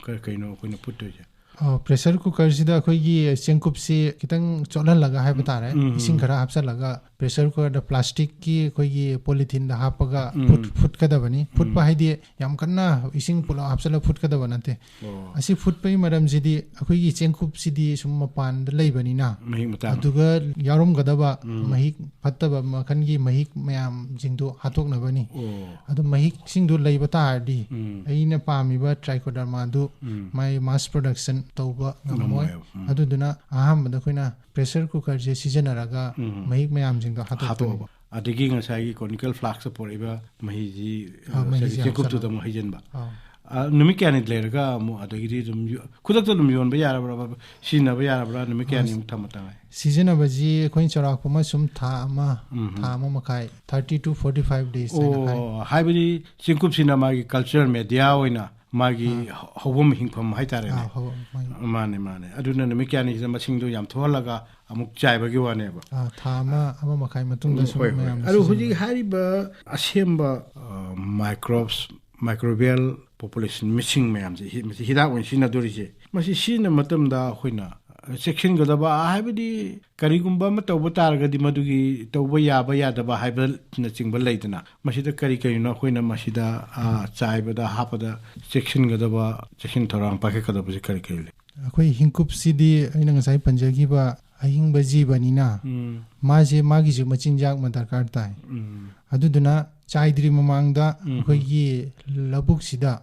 ꯀ-, ꯀꯩꯅꯣ ꯑꯩꯈꯣꯏꯅ ꯐꯨꯠꯇꯣꯏꯁꯦ? ꯑ, pressure cookerꯁꯤꯗ ꯑꯩꯈꯣꯏꯒꯤ ꯆꯦꯡꯀꯨꯞꯁꯤ ꯈꯤꯇꯪ ꯆꯣꯠꯍꯜꯂꯒ ꯍꯥꯏꯕ ꯎꯝ, ꯇꯥꯔꯦ, ꯎꯝ, ꯏꯁꯤꯡ ꯎꯝ꯫ ꯈꯔ ꯍꯥꯞꯆꯜꯂꯒ pressure cookerꯗ plasticꯀꯤ ꯑꯩꯈꯣꯏꯒꯤ polytheneꯗ ꯍꯥꯞꯄꯒ ꯎꯝ꯫ ꯐꯨꯠ-, ꯐꯨꯠꯀꯗꯕꯅꯤ꯫ ꯐꯨꯠꯄ ꯎꯝ꯫ ꯍꯥꯏꯗꯤ ꯌꯥꯝ ꯀꯟꯅ ꯏꯁꯤꯡ ꯄꯨꯂꯞ ꯍꯥꯞꯆꯜꯂꯒ ꯐꯨꯠꯀꯗꯕ ꯅꯠꯇꯦ꯫ ꯑꯣ꯫ ꯑꯁꯤ ꯐꯨꯠꯄꯒꯤ ꯃꯔꯝꯁꯤꯗꯤ ꯑꯩꯈꯣꯏꯒꯤ ꯆꯦꯡꯀꯨꯞꯁꯤꯗꯤ ꯁꯨꯝ ꯃꯄꯥꯟꯗ ꯂꯩꯕꯅꯤꯅ, ꯃꯍꯤꯛ ꯃꯇꯥꯡ꯫ ꯑꯗꯨꯒ ꯌꯥꯎꯔꯝꯒꯗꯕ ꯎꯝ꯫ ꯃꯍꯤꯛ ꯐꯠꯇꯕ ꯃꯈꯜꯒꯤ ꯃꯍꯤꯛ ꯃꯌꯥꯝꯁꯤꯡꯗꯣ ꯍꯥꯠꯇꯣꯛꯅꯕꯅꯤ꯫ ꯑꯣ꯫ ꯑꯗꯨ ꯃꯍꯤꯛꯁꯤꯡꯗꯣ ꯂꯩꯕ ꯇꯥꯔꯗꯤ ꯎꯝ꯫ ꯑꯩꯅ ꯄꯥꯝꯃꯤꯕ trichodermaꯗꯨ ꯎꯝ꯫ ꯃꯥꯏ mass production ꯇꯧꯕ ꯉꯝꯃꯣꯏ꯫ ꯉꯝꯃꯣꯏꯕ꯫ ꯎꯝ꯫ ꯑꯗꯨꯗꯨꯅ ꯑꯍꯥꯟꯕꯗ ꯑꯩꯈꯣꯏꯅ pressure cookerꯁꯦ ꯁꯤꯖꯤꯟꯅꯔꯒ ꯎꯝ꯫ ꯃꯍꯤꯛ ꯃꯌꯥꯝꯁꯤꯡꯗꯣ ꯍꯥꯠꯇꯣꯛꯄꯅꯤ꯫ ꯍꯥꯠꯇꯣꯛꯑꯕ꯫ ꯑꯗꯒꯤ ꯉꯁꯥꯏꯒꯤ conical flaskꯇ ꯄꯣꯔꯛꯏꯕ ꯃꯍꯤꯁꯤ, ꯑꯥ, ꯑ, ꯃꯍꯤꯁꯤ ꯉꯁꯥꯏꯒꯤ ꯆꯦꯡꯀꯨꯞꯇꯨꯗ ꯍꯥꯞꯆꯜꯂꯒ꯫ ꯑꯃꯨꯛ ꯍꯩꯖꯤꯟꯕ꯫ ꯑꯥ꯫ ꯑ, ꯅꯨꯃꯤꯠ ꯀꯌꯥꯅꯤ ꯂꯩꯔꯒ ꯑꯃꯨꯛ ꯑꯗꯒꯤꯗꯤ ꯑꯗꯨꯝ ꯌꯣ-, ꯈꯨꯗꯛꯇ ꯑꯗꯨꯝ ꯌꯣꯟꯕ ꯌꯥꯔꯕ꯭ꯔꯥ? ꯁꯤꯖꯤꯟꯅꯕ ꯌꯥꯔꯕ꯭ꯔꯥ? ꯅꯨꯃꯤꯠ ꯑꯥ, ꯀꯌꯥꯅꯤꯃꯨꯛ ꯊꯝꯕ ꯇꯉꯥꯏ? ꯁꯤꯖꯤꯟꯅꯕꯁꯤ ꯑꯩꯈꯣꯏꯅ ꯆꯥꯎꯔꯥꯛꯄ ꯑꯃ ꯁꯨꯝ ꯊꯥ ꯑꯃ, ꯎꯝ꯫ ꯊꯥ ꯑꯃ ꯃꯈꯥꯏ, thirty to forty five days ꯍꯥꯏꯅ ꯍꯥꯏ꯫ ꯑꯣ, ꯍꯥꯏꯕꯗꯤ ꯆꯦꯡꯀꯨꯞꯁꯤꯅ ꯃꯥꯒꯤ culture media ꯑꯣꯏꯅ ꯃꯥꯒꯤ ꯑꯥ꯫ ꯍ-, ꯍꯧꯐꯝ ꯍꯤꯡꯐꯝ ꯍꯥꯏꯇꯥꯔꯦꯅꯦ꯫ ꯑꯥ, ꯍꯧꯐꯝ, ꯃꯥꯒꯤ꯫ ꯃꯥꯅꯦ, ꯃꯥꯅꯦ꯫ ꯑꯗꯨꯅ ꯅꯨꯃꯤꯠ ꯀꯌꯥꯅꯤꯁꯤꯗ ꯃꯁꯤꯡꯗꯣ ꯌꯥꯝ ꯊꯣꯛꯍꯜꯂꯒ ꯑꯃꯨꯛ ꯆꯥꯏꯕꯒꯤ ꯋꯥꯅꯦꯕ꯫ ꯑꯥ, ꯊꯥ ꯑꯃ, ꯑꯃ ꯃꯈꯥꯏ ꯃꯇꯨꯡꯗ ꯎꯝ, ꯁꯨꯝ ꯍꯣꯏ, ꯍꯣꯏ꯫ ꯃꯌꯥꯝ ꯑꯗꯨ ꯁꯤꯖꯤꯟꯅꯕ꯫ ꯍꯧꯖꯤꯛ ꯍꯥꯏꯔꯤꯕ ꯑꯁꯦꯡꯕ, ꯑ, microbes, microbial population ꯃꯁꯤꯡ ꯃꯌꯥꯝꯁꯦ, ꯍꯤ-, ꯃꯁꯤ ꯍꯤꯗꯥꯛ ꯑꯣꯏꯅ ꯁꯤꯖꯤꯟꯅꯗꯣꯔꯤꯁꯦ, ꯃꯁꯤ ꯁꯤꯖꯤꯟꯅꯕ ꯃꯇꯝꯗ ꯑꯩꯈꯣꯏꯅ, ꯑ, ꯆꯦꯛꯁꯤꯟꯒꯗꯕ, ꯍꯥꯏꯕꯗꯤ ꯀꯔꯤꯒꯨꯝꯕ ꯑꯃ ꯇꯧꯕ ꯇꯥꯔꯒꯗꯤ ꯃꯗꯨꯒꯤ ꯇꯧꯕ ꯌꯥꯕ ꯌꯥꯗꯕ ꯍꯥꯏꯕꯅꯆꯤꯡꯕ ꯂꯩꯗꯅ, ꯃꯁꯤꯗ ꯀꯔꯤ ꯀꯔꯤꯅꯣ ꯑꯩꯈꯣꯏꯅ ꯃꯁꯤꯗ, ꯑ, ꯆꯥꯏꯕꯗ ꯍꯥꯞꯄꯗ ꯆꯦꯛꯁꯤꯟꯒꯗꯕ, ꯆꯦꯛꯁꯤꯟ ꯊꯧꯔꯥꯡ ꯄꯥꯏꯈꯠꯀꯗꯕꯁꯦ ꯀꯔꯤ ꯀꯔꯤ ꯂꯩ? ꯑꯩꯈꯣꯏ ꯍꯤꯡꯀꯨꯞꯁꯤꯗꯤ ꯑꯩꯅ ꯉꯁꯥꯏ ꯄꯟꯖꯈꯤꯕ ꯑꯍꯤꯡꯕ ꯖꯤꯕꯅꯤꯅ, ꯎꯝ꯫ ꯃꯥꯁꯦ ꯃꯥꯒꯤꯁꯨ ꯃꯆꯤꯟꯖꯥꯛ ꯑꯃ ꯗꯔꯀꯥꯔ ꯇꯥꯏ꯫ ꯎꯝ꯫ ꯑꯗꯨꯗꯨꯅ ꯆꯥꯏꯗ꯭ꯔꯤ ꯃꯃꯥꯡꯗ ꯑꯩꯈꯣꯏꯒꯤ ꯂꯧꯕꯨꯛꯁꯤꯗ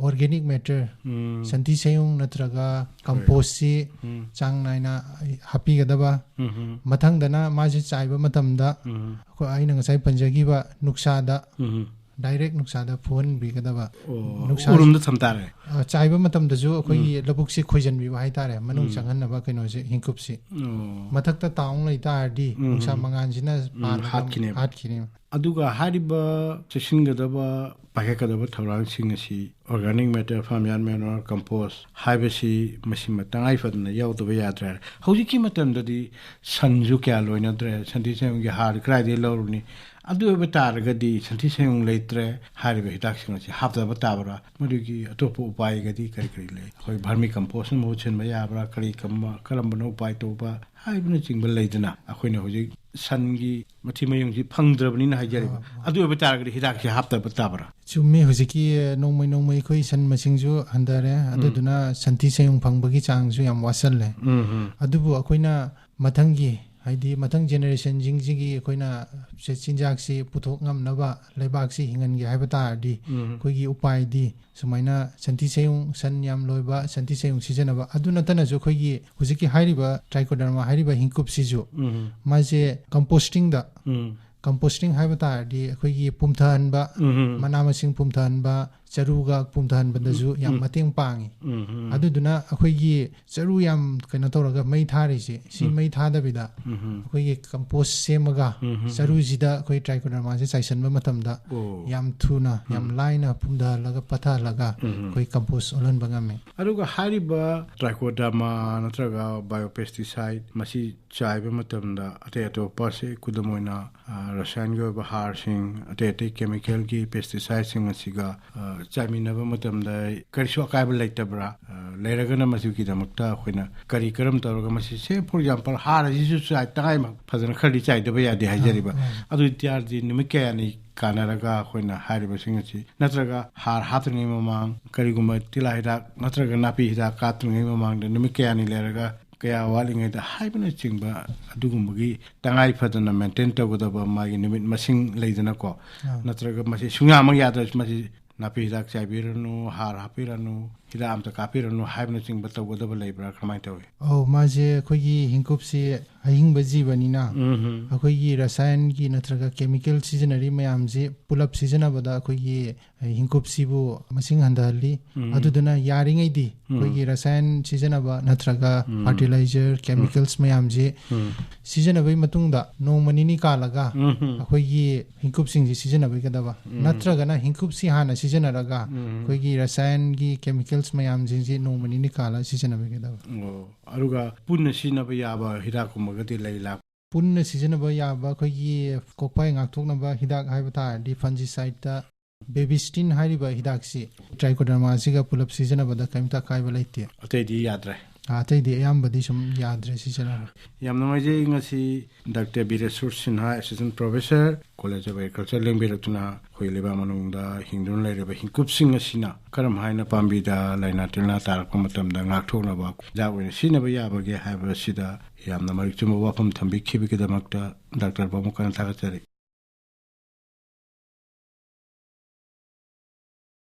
organic matter, ꯎꯝ, ꯁꯟꯊꯤ ꯁꯌꯨꯡ ꯅꯠꯇ꯭ꯔꯒ compost ꯁꯤ, ꯎꯝ, ꯆꯥꯡ ꯅꯥꯏꯅ ꯍꯥꯞꯄꯤꯒꯗꯕ꯫ ꯎꯝ, ꯎꯝ꯫ ꯃꯊꯪꯗꯅ ꯃꯥꯁꯦ ꯆꯥꯏꯕ ꯃꯇꯝꯗ, ꯎꯝ, ꯑꯩꯈꯣꯏ, ꯑꯩꯅ ꯉꯁꯥꯏ ꯄꯟꯖꯈꯤꯕ ꯅꯨꯡꯁꯥꯗ, ꯎꯝ, direct ꯅꯨꯡꯁꯥꯗ ꯐꯨꯍꯟꯕꯤꯒꯗꯕ꯫ ꯑꯣ, ꯅꯨꯡꯁꯥ ꯎꯔꯨꯝꯗ ꯊꯝ ꯇꯥꯔꯦ꯫ ꯑ, ꯆꯥꯏꯕ ꯃꯇꯝꯗꯁꯨ ꯑꯩꯈꯣꯏꯒꯤ, ꯎꯝ, ꯂꯧꯕꯨꯛꯁꯤ ꯈꯣꯏꯖꯟꯕꯤꯕ ꯍꯥꯏꯇꯥꯔꯦ, ꯃꯅꯨꯡ, ꯎꯝ, ꯆꯪꯍꯟꯅꯕ ꯀꯩꯅꯣꯁꯦ, ꯍꯤꯡꯀꯨꯞꯁꯤ꯫ ꯑꯣ꯫ ꯃꯊꯛꯇ ꯇꯥꯎ ꯂꯩ ꯇꯥꯔꯗꯤ, ꯎꯝ, ꯅꯨꯡꯁꯥ, ꯎꯝ, ꯃꯉꯥꯜꯁꯤꯅ, ꯎꯝ, ꯄꯥꯜꯂꯒ ꯍꯥꯠꯈꯤꯅꯦꯕ꯫ ꯍꯥꯠꯈꯤꯅꯦꯕ꯫ ꯑꯗꯨꯒ ꯍꯥꯏꯔꯤꯕ ꯆꯦꯛꯁꯤꯟꯒꯗꯕ, ꯄꯥꯏꯈꯠꯀꯗꯕ ꯊꯧꯔꯥꯡꯁꯤꯡ ꯑꯁꯤ organic matter, farmyard manure, compost ꯍꯥꯏꯕꯁꯤ ꯃꯁꯤꯃ ꯇꯉꯥꯏ ꯐꯗꯅ ꯌꯥꯎꯗꯕ ꯌꯥꯗ꯭ꯔꯦ꯫ ꯍꯧꯖꯤꯛꯀꯤ ꯃꯇꯝꯗꯗꯤ ꯁꯟꯁꯨ ꯀꯌꯥ ꯂꯣꯏꯅꯗ꯭ꯔꯦ, ꯁꯟꯊꯤ ꯁꯟꯌꯨꯡꯒꯤ ꯍꯥꯔ ꯀꯗꯥꯏꯗꯒꯤ ꯂꯧꯔꯨꯅꯤ? ꯑꯗꯨ ꯑꯣꯏꯕ ꯇꯥꯔꯒꯗꯤ ꯁꯟꯊꯤ ꯁꯟꯌꯨꯡ ꯂꯩꯇ꯭ꯔꯦ, ꯍꯥꯏꯔꯤꯕ ꯍꯤꯗꯥꯛꯁꯤꯡ ꯑꯁꯤ ꯍꯥꯞꯇꯕ ꯇꯥꯕ꯭ꯔꯥ? ꯃꯗꯨꯒꯤ ꯑꯇꯣꯞꯄ ꯎꯄꯥꯏꯒꯗꯤ ꯀꯔꯤ ꯀꯔꯤ ꯂꯩ? ꯑꯩꯈꯣꯏ vermi compost ꯅ ꯃꯍꯨꯠ ꯁꯤꯟꯕ ꯌꯥꯕ꯭ꯔꯥ? ꯀꯔꯤ ꯀꯝꯕ-, ꯀꯔꯝꯕꯅ ꯎꯄꯥꯏ ꯇꯧꯕ ꯍꯥꯏꯕꯅꯆꯤꯡꯕ ꯂꯩꯗꯅ, ꯑꯩꯈꯣꯏꯅ ꯍꯧꯖꯤꯛ ꯁꯟꯒꯤ ꯃꯊꯤ ꯃꯌꯨꯡꯁꯤ ꯐꯪꯗ꯭ꯔꯕꯅꯤꯅ ꯍꯥꯏꯖꯔꯤꯕ꯫ ꯑꯥ, ꯑꯥ꯫ ꯑꯗꯨ ꯑꯣꯏꯕ ꯇꯥꯔꯒꯗꯤ ꯍꯤꯗꯥꯛꯁꯤ ꯍꯥꯞꯇꯕ ꯇꯥꯕ꯭ꯔꯥ? ꯆꯨꯝꯃꯤ, ꯍꯧꯖꯤꯛꯀꯤ ꯅꯣꯡꯃꯩ ꯅꯣꯡꯃꯩ ꯑꯩꯈꯣꯏ ꯁꯟ ꯃꯁꯤꯡꯁꯨ ꯍꯟꯊꯔꯦ, ꯎꯝ꯫ ꯑꯗꯨꯗꯨꯅ ꯁꯟꯊꯤ ꯁꯟꯌꯨꯡ ꯐꯪꯕꯒꯤ ꯆꯥꯡꯁꯨ ꯌꯥꯝ ꯋꯥꯠꯁꯜꯂꯦ꯫ ꯎꯝ, ꯎꯝ꯫ ꯑꯗꯨꯕꯨ ꯑꯩꯈꯣꯏꯅ ꯃꯊꯪꯒꯤ, ꯍꯥꯏꯗꯤ ꯃꯊꯪ generation ꯁꯤꯡꯁꯤꯒꯤ ꯑꯩꯈꯣꯏꯅ ꯆꯤ-, ꯆꯤꯟꯖꯥꯛꯁꯤ ꯄꯨꯊꯣꯛ ꯉꯝꯅꯕ, ꯂꯩꯕꯥꯛꯁꯤ ꯍꯤꯡꯍꯟꯒꯦ ꯍꯥꯏꯕ ꯇꯥꯔꯗꯤ, ꯎꯝ꯫ ꯑꯩꯈꯣꯏꯒꯤ ꯎꯄꯥꯏꯗꯤ ꯁꯨꯃꯥꯏꯅ ꯁꯟꯊꯤ ꯁꯟꯌꯨꯡ, ꯁꯟ ꯌꯥꯝ ꯂꯣꯏꯕ, ꯁꯟꯊꯤ ꯁꯟꯌꯨꯡ ꯁꯤꯖꯤꯟꯅꯕ꯫ ꯑꯗꯨ ꯅꯠꯇꯅꯁꯨ ꯑꯩꯈꯣꯏꯒꯤ ꯍꯧꯖꯤꯛꯀꯤ ꯍꯥꯏꯔꯤꯕ trichoderma ꯍꯥꯏꯔꯤꯕ ꯍꯤꯡꯀꯨꯞꯁꯤꯁꯨ, ꯎꯝ꯫ ꯃꯥꯁꯦ composting ꯗ, ꯎꯝ꯫ Composting ꯍꯥꯏꯕ ꯇꯥꯔꯗꯤ ꯑꯩꯈꯣꯏꯒꯤ ꯄꯨꯝꯊꯍꯟꯕ, ꯎꯝ꯫ ꯃꯅꯥ ꯃꯁꯤꯡ ꯄꯨꯝꯊꯍꯟꯕ, ꯆꯔꯨꯒ ꯄꯨꯝꯊꯍꯟꯕꯗꯁꯨ ꯎꯝ, ꯌꯥꯝ ꯎꯝ꯫ ꯃꯇꯦꯡ ꯄꯥꯡꯉꯤ꯫ ꯎꯝ, ꯎꯝ꯫ ꯑꯗꯨꯗꯨꯅ ꯑꯩꯈꯣꯏꯒꯤ ꯆꯔꯨ ꯌꯥꯝ ꯀꯩꯅꯣ ꯇꯧꯔꯒ ꯃꯩ ꯊꯥꯔꯤꯁꯦ, ꯁꯤ ꯎꯝ꯫ ꯃꯩ ꯊꯥꯗꯕꯤꯗ ꯎꯝ, ꯎꯝ꯫ ꯑꯩꯈꯣꯏꯒꯤ compost ꯁꯦꯝꯃꯒ, ꯎꯝ, ꯎꯝ꯫ ꯆꯔꯨꯁꯤꯗ ꯑꯩꯈꯣꯏ trichoderma ꯁꯦ ꯆꯥꯏꯁꯤꯟꯕ ꯃꯇꯝꯗ ꯑꯣ꯫ ꯌꯥꯝ ꯊꯨꯅ, ꯌꯥꯝ ꯎꯝ꯫ ꯂꯥꯏꯅ ꯄꯨꯝꯊꯍꯜꯂꯒ, ꯄꯠꯊꯍꯜꯂꯒ ꯎꯝ, ꯎꯝ꯫ ꯑꯩꯈꯣꯏ compost ꯑꯣꯜꯍꯟꯕ ꯉꯝꯃꯤ꯫ ꯑꯗꯨꯒ ꯍꯥꯏꯔꯤꯕ trichoderma ꯅꯠꯇ꯭ꯔꯒ biopesticide ꯃꯁꯤ ꯆꯥꯏꯕ ꯃꯇꯝꯗ ꯑꯇꯩ ꯑꯇꯣꯞꯄꯁꯦ, ꯈꯨꯗꯝ ꯑꯣꯏꯅ, ꯑ, ꯔꯁꯥꯌꯅꯒꯤ ꯑꯣꯏꯕ ꯍꯥꯔꯁꯤꯡ, ꯑꯇꯩ ꯑꯇꯩ chemical ꯒꯤ pesticide ꯁꯤꯡ ꯑꯁꯤꯒ, ꯑ, ꯆꯥꯏꯃꯤꯟꯅꯕ ꯃꯇꯝꯗ ꯀꯔꯤꯁꯨ ꯑꯀꯥꯏꯕ ꯂꯩꯇꯕ꯭ꯔꯥ? ꯑ, ꯂꯩꯔꯒꯅ ꯃꯁꯤꯒꯤꯗꯃꯛꯇ ꯑꯩꯈꯣꯏꯅ ꯀꯔꯤ ꯀꯔꯝ ꯇꯧꯔꯒ ꯃꯁꯤ, say, for example, ꯍꯥꯔ ꯑꯁꯤꯁꯨ ꯆꯥꯏ, ꯇꯉꯥꯏ ꯐꯗꯅ ꯈꯔꯗꯤ ꯆꯥꯏꯗꯕ ꯌꯥꯗꯦ ꯍꯥꯏꯖꯔꯤꯕ꯫ ꯑꯥ, ꯑꯥ꯫ ꯑꯗꯨ ꯑꯣꯏꯇꯥꯔꯗꯤ ꯅꯨꯃꯤꯠ ꯀꯌꯥꯅꯤ ꯀꯥꯟꯅꯔꯒ ꯑꯩꯈꯣꯏꯅ ꯍꯥꯏꯔꯤꯕꯁꯤꯡ ꯑꯁꯤ, ꯅꯠꯇ꯭ꯔꯒ ꯍꯥꯔ ꯍꯥꯞꯇ꯭ꯔꯤꯉꯩ ꯃꯃꯥꯡ, ꯀꯔꯤꯒꯨꯝꯕ ꯇꯤꯜꯍꯥ ꯍꯤꯗꯥꯛ ꯅꯠꯇ꯭ꯔꯒ ꯅꯥꯄꯤ ꯍꯤꯗꯥꯛ ꯀꯥꯞꯇ꯭ꯔꯤꯉꯩ ꯃꯃꯥꯡꯗ ꯅꯨꯃꯤꯠ ꯀꯌꯥꯅꯤ ꯂꯩꯔꯒ ꯀꯌꯥ ꯋꯥꯠꯂꯤꯉꯩꯗ ꯍꯥꯏꯕꯅꯆꯤꯡꯕ ꯑꯗꯨꯒꯨꯝꯕꯒꯤ ꯇꯉꯥꯏ ꯐꯗꯅ ꯃꯦꯟꯇꯦꯟ ꯇꯧꯒꯗꯕ ꯃꯥꯒꯤ ꯅꯨꯃꯤꯠ ꯃꯁꯤꯡ ꯂꯩꯗꯅꯀꯣ꯫ ꯑꯥ꯫ ꯅꯠꯇ꯭ꯔꯒ ꯃꯁꯤ ꯁꯨꯡꯌꯥꯃꯛ ꯌꯥꯗ꯭ꯔꯁꯨ ꯃꯁꯤ ꯅꯥꯄꯤ ꯍꯤꯗꯥꯛ ꯆꯥꯏꯕꯤꯔꯅꯨ, ꯍꯥꯔ ꯍꯥꯞꯄꯤꯔꯅꯨ, ꯍꯤꯗꯥꯛ ꯑꯝꯇ ꯀꯥꯞꯄꯤꯔꯅꯨ ꯍꯥꯏꯕꯅꯆꯤꯡꯕ ꯇꯧꯒꯗꯕ ꯂꯩꯕ꯭ꯔꯥ? ꯀꯃꯥꯏꯅ ꯇꯧꯏ? ꯑꯧ, ꯃꯥꯁꯦ ꯑꯩꯈꯣꯏꯒꯤ ꯍꯤꯡꯀꯨꯞꯁꯤ ꯑꯍꯤꯡꯕ ꯖꯤꯕꯅꯤꯅ, ꯎꯝ ꯍꯝ꯫ ꯑꯩꯈꯣꯏꯒꯤ ꯔꯁꯥꯌꯟꯒꯤ ꯅꯠꯇ꯭ꯔꯒ ꯀꯦꯃꯤꯀꯦꯜ ꯁꯤꯖꯤꯟꯅꯔꯤ ꯃꯌꯥꯝꯁꯤ ꯄꯨꯂꯞ ꯁꯤꯖꯤꯟꯅꯕꯗ ꯑꯩꯈꯣꯏꯒꯤ ꯍꯤꯡꯀꯨꯞꯁꯤꯕꯨ ꯃꯁꯤꯡ ꯍꯟꯊꯍꯜꯂꯤ꯫ ꯎꯝ꯫ ꯑꯗꯨꯗꯨꯅ ꯌꯥꯔꯤꯉꯩꯗꯤ ꯎꯝ꯫ ꯑꯩꯈꯣꯏꯒꯤ ꯔꯁꯥꯌꯟ ꯁꯤꯖꯤꯟꯅꯕ ꯅꯠꯇ꯭ꯔꯒ ꯎꯝ꯫ ꯐꯔꯇꯤꯂꯥꯏꯖꯔ, ꯎꯝ꯫ ꯀꯦꯃꯤꯀꯦꯜꯁ ꯃꯌꯥꯝꯁꯤ ꯎꯝ꯫ ꯁꯤꯖꯤꯟꯅꯕꯒꯤ ꯃꯇꯨꯡꯗ ꯅꯣꯡꯃ ꯅꯤꯅꯤ ꯀꯥꯜꯂꯒ ꯎꯝ ꯍꯝ꯫ ꯑꯩꯈꯣꯏꯒꯤ ꯍꯤꯡꯀꯨꯞꯁꯤꯡꯁꯤ ꯁꯤꯖꯤꯟꯅꯕꯤꯒꯗꯕ꯫ ꯎꯝ꯫ ꯅꯠꯇ꯭ꯔꯒꯅ ꯍꯤꯡꯀꯨꯞꯁꯤ ꯍꯥꯟꯅ ꯁꯤꯖꯤꯟꯅꯔꯒ ꯎꯝ꯫ ꯑꯩꯈꯣꯏꯒꯤ ꯔꯁꯥꯌꯟꯒꯤ ꯀꯦꯃꯤꯀꯦꯜꯁ ꯃꯌꯥꯝꯁꯤꯡꯁꯤ ꯅꯣꯡꯃ ꯅꯤꯅꯤ ꯀꯥꯜꯂ ꯁꯤꯖꯤꯟꯅꯕꯤꯒꯗꯕ꯫ ꯑꯣ, ꯑꯗꯨꯒ ꯄꯨꯟꯅ ꯁꯤꯖꯤꯟꯅꯕ ꯌꯥꯕ ꯍꯤꯗꯥꯛꯀꯨꯝꯕꯒꯗꯤ ꯂꯩ ꯂꯥꯛ? ꯄꯨꯟꯅ ꯁꯤꯖꯤꯟꯅꯕ ꯌꯥꯕ ꯑꯩꯈꯣꯏꯒꯤ ꯀꯣꯛꯐꯥꯏ ꯉꯥꯛꯊꯣꯛꯅꯕ ꯍꯤꯗꯥꯛ ꯍꯥꯏꯕ ꯇꯥꯔꯗꯤ ꯐꯟꯖꯤꯁꯥꯏꯠꯇ ꯕꯦꯕꯤꯁꯇꯤꯟ ꯍꯥꯏꯔꯤꯕ ꯍꯤꯗꯥꯛꯁꯤ ꯇ꯭ꯔꯥꯏꯀꯣꯗꯔꯃꯥꯁꯤꯒ ꯄꯨꯂꯞ ꯁꯤꯖꯤꯟꯅꯕꯗ ꯀꯔꯤꯝꯇ ꯑꯀꯥꯏꯕ ꯂꯩꯇꯦ꯫ ꯑꯇꯩꯗꯤ ꯌꯥꯗ꯭ꯔꯦ? ꯑꯥ, ꯑꯇꯩꯗꯤ ꯑꯌꯥꯝꯕꯗꯤ ꯁꯨꯝ ꯌꯥꯗ꯭ꯔꯦ ꯁꯤꯖꯤꯟꯅꯕ꯫ ꯌꯥꯝ ꯅꯨꯡꯉꯥꯏꯖꯩ ꯉꯁꯤ doctor Bireshwor Sinha, Assistant Professor, College of Agriculture, ꯂꯦꯡꯕꯤꯔꯛꯇꯨꯅ ꯑꯩꯈꯣꯏ ꯂꯩꯕꯥꯛ ꯃꯅꯨꯡꯗ ꯍꯤꯡꯗꯨꯅ ꯂꯩꯔꯤꯕ ꯍꯤꯡꯀꯨꯞꯁꯤꯡ ꯑꯁꯤꯅ ꯀꯔꯝ ꯍꯥꯏꯅ ꯄꯥꯝꯕꯤꯗ ꯂꯥꯏꯅꯥ ꯇꯤꯟꯅꯥ ꯇꯥꯔꯛꯄ ꯃꯇꯝꯗ ꯉꯥꯛꯊꯣꯛꯅꯕ ꯍꯤꯗꯥꯛ ꯑꯣꯏꯅ ꯁꯤꯖꯤꯟꯅꯕ ꯌꯥꯕꯒꯦ ꯍꯥꯏꯕꯁꯤꯗ ꯌꯥꯝꯅ ꯃꯔꯤꯛ ꯆꯨꯝꯕ ꯋꯥꯐꯝ ꯊꯝꯕꯤꯈꯤꯕꯒꯤꯗꯃꯛꯇ ꯗꯥꯛꯇꯔ ꯕꯥꯃꯨꯀꯥꯟ ꯊꯥꯒꯠꯆꯔꯤ꯫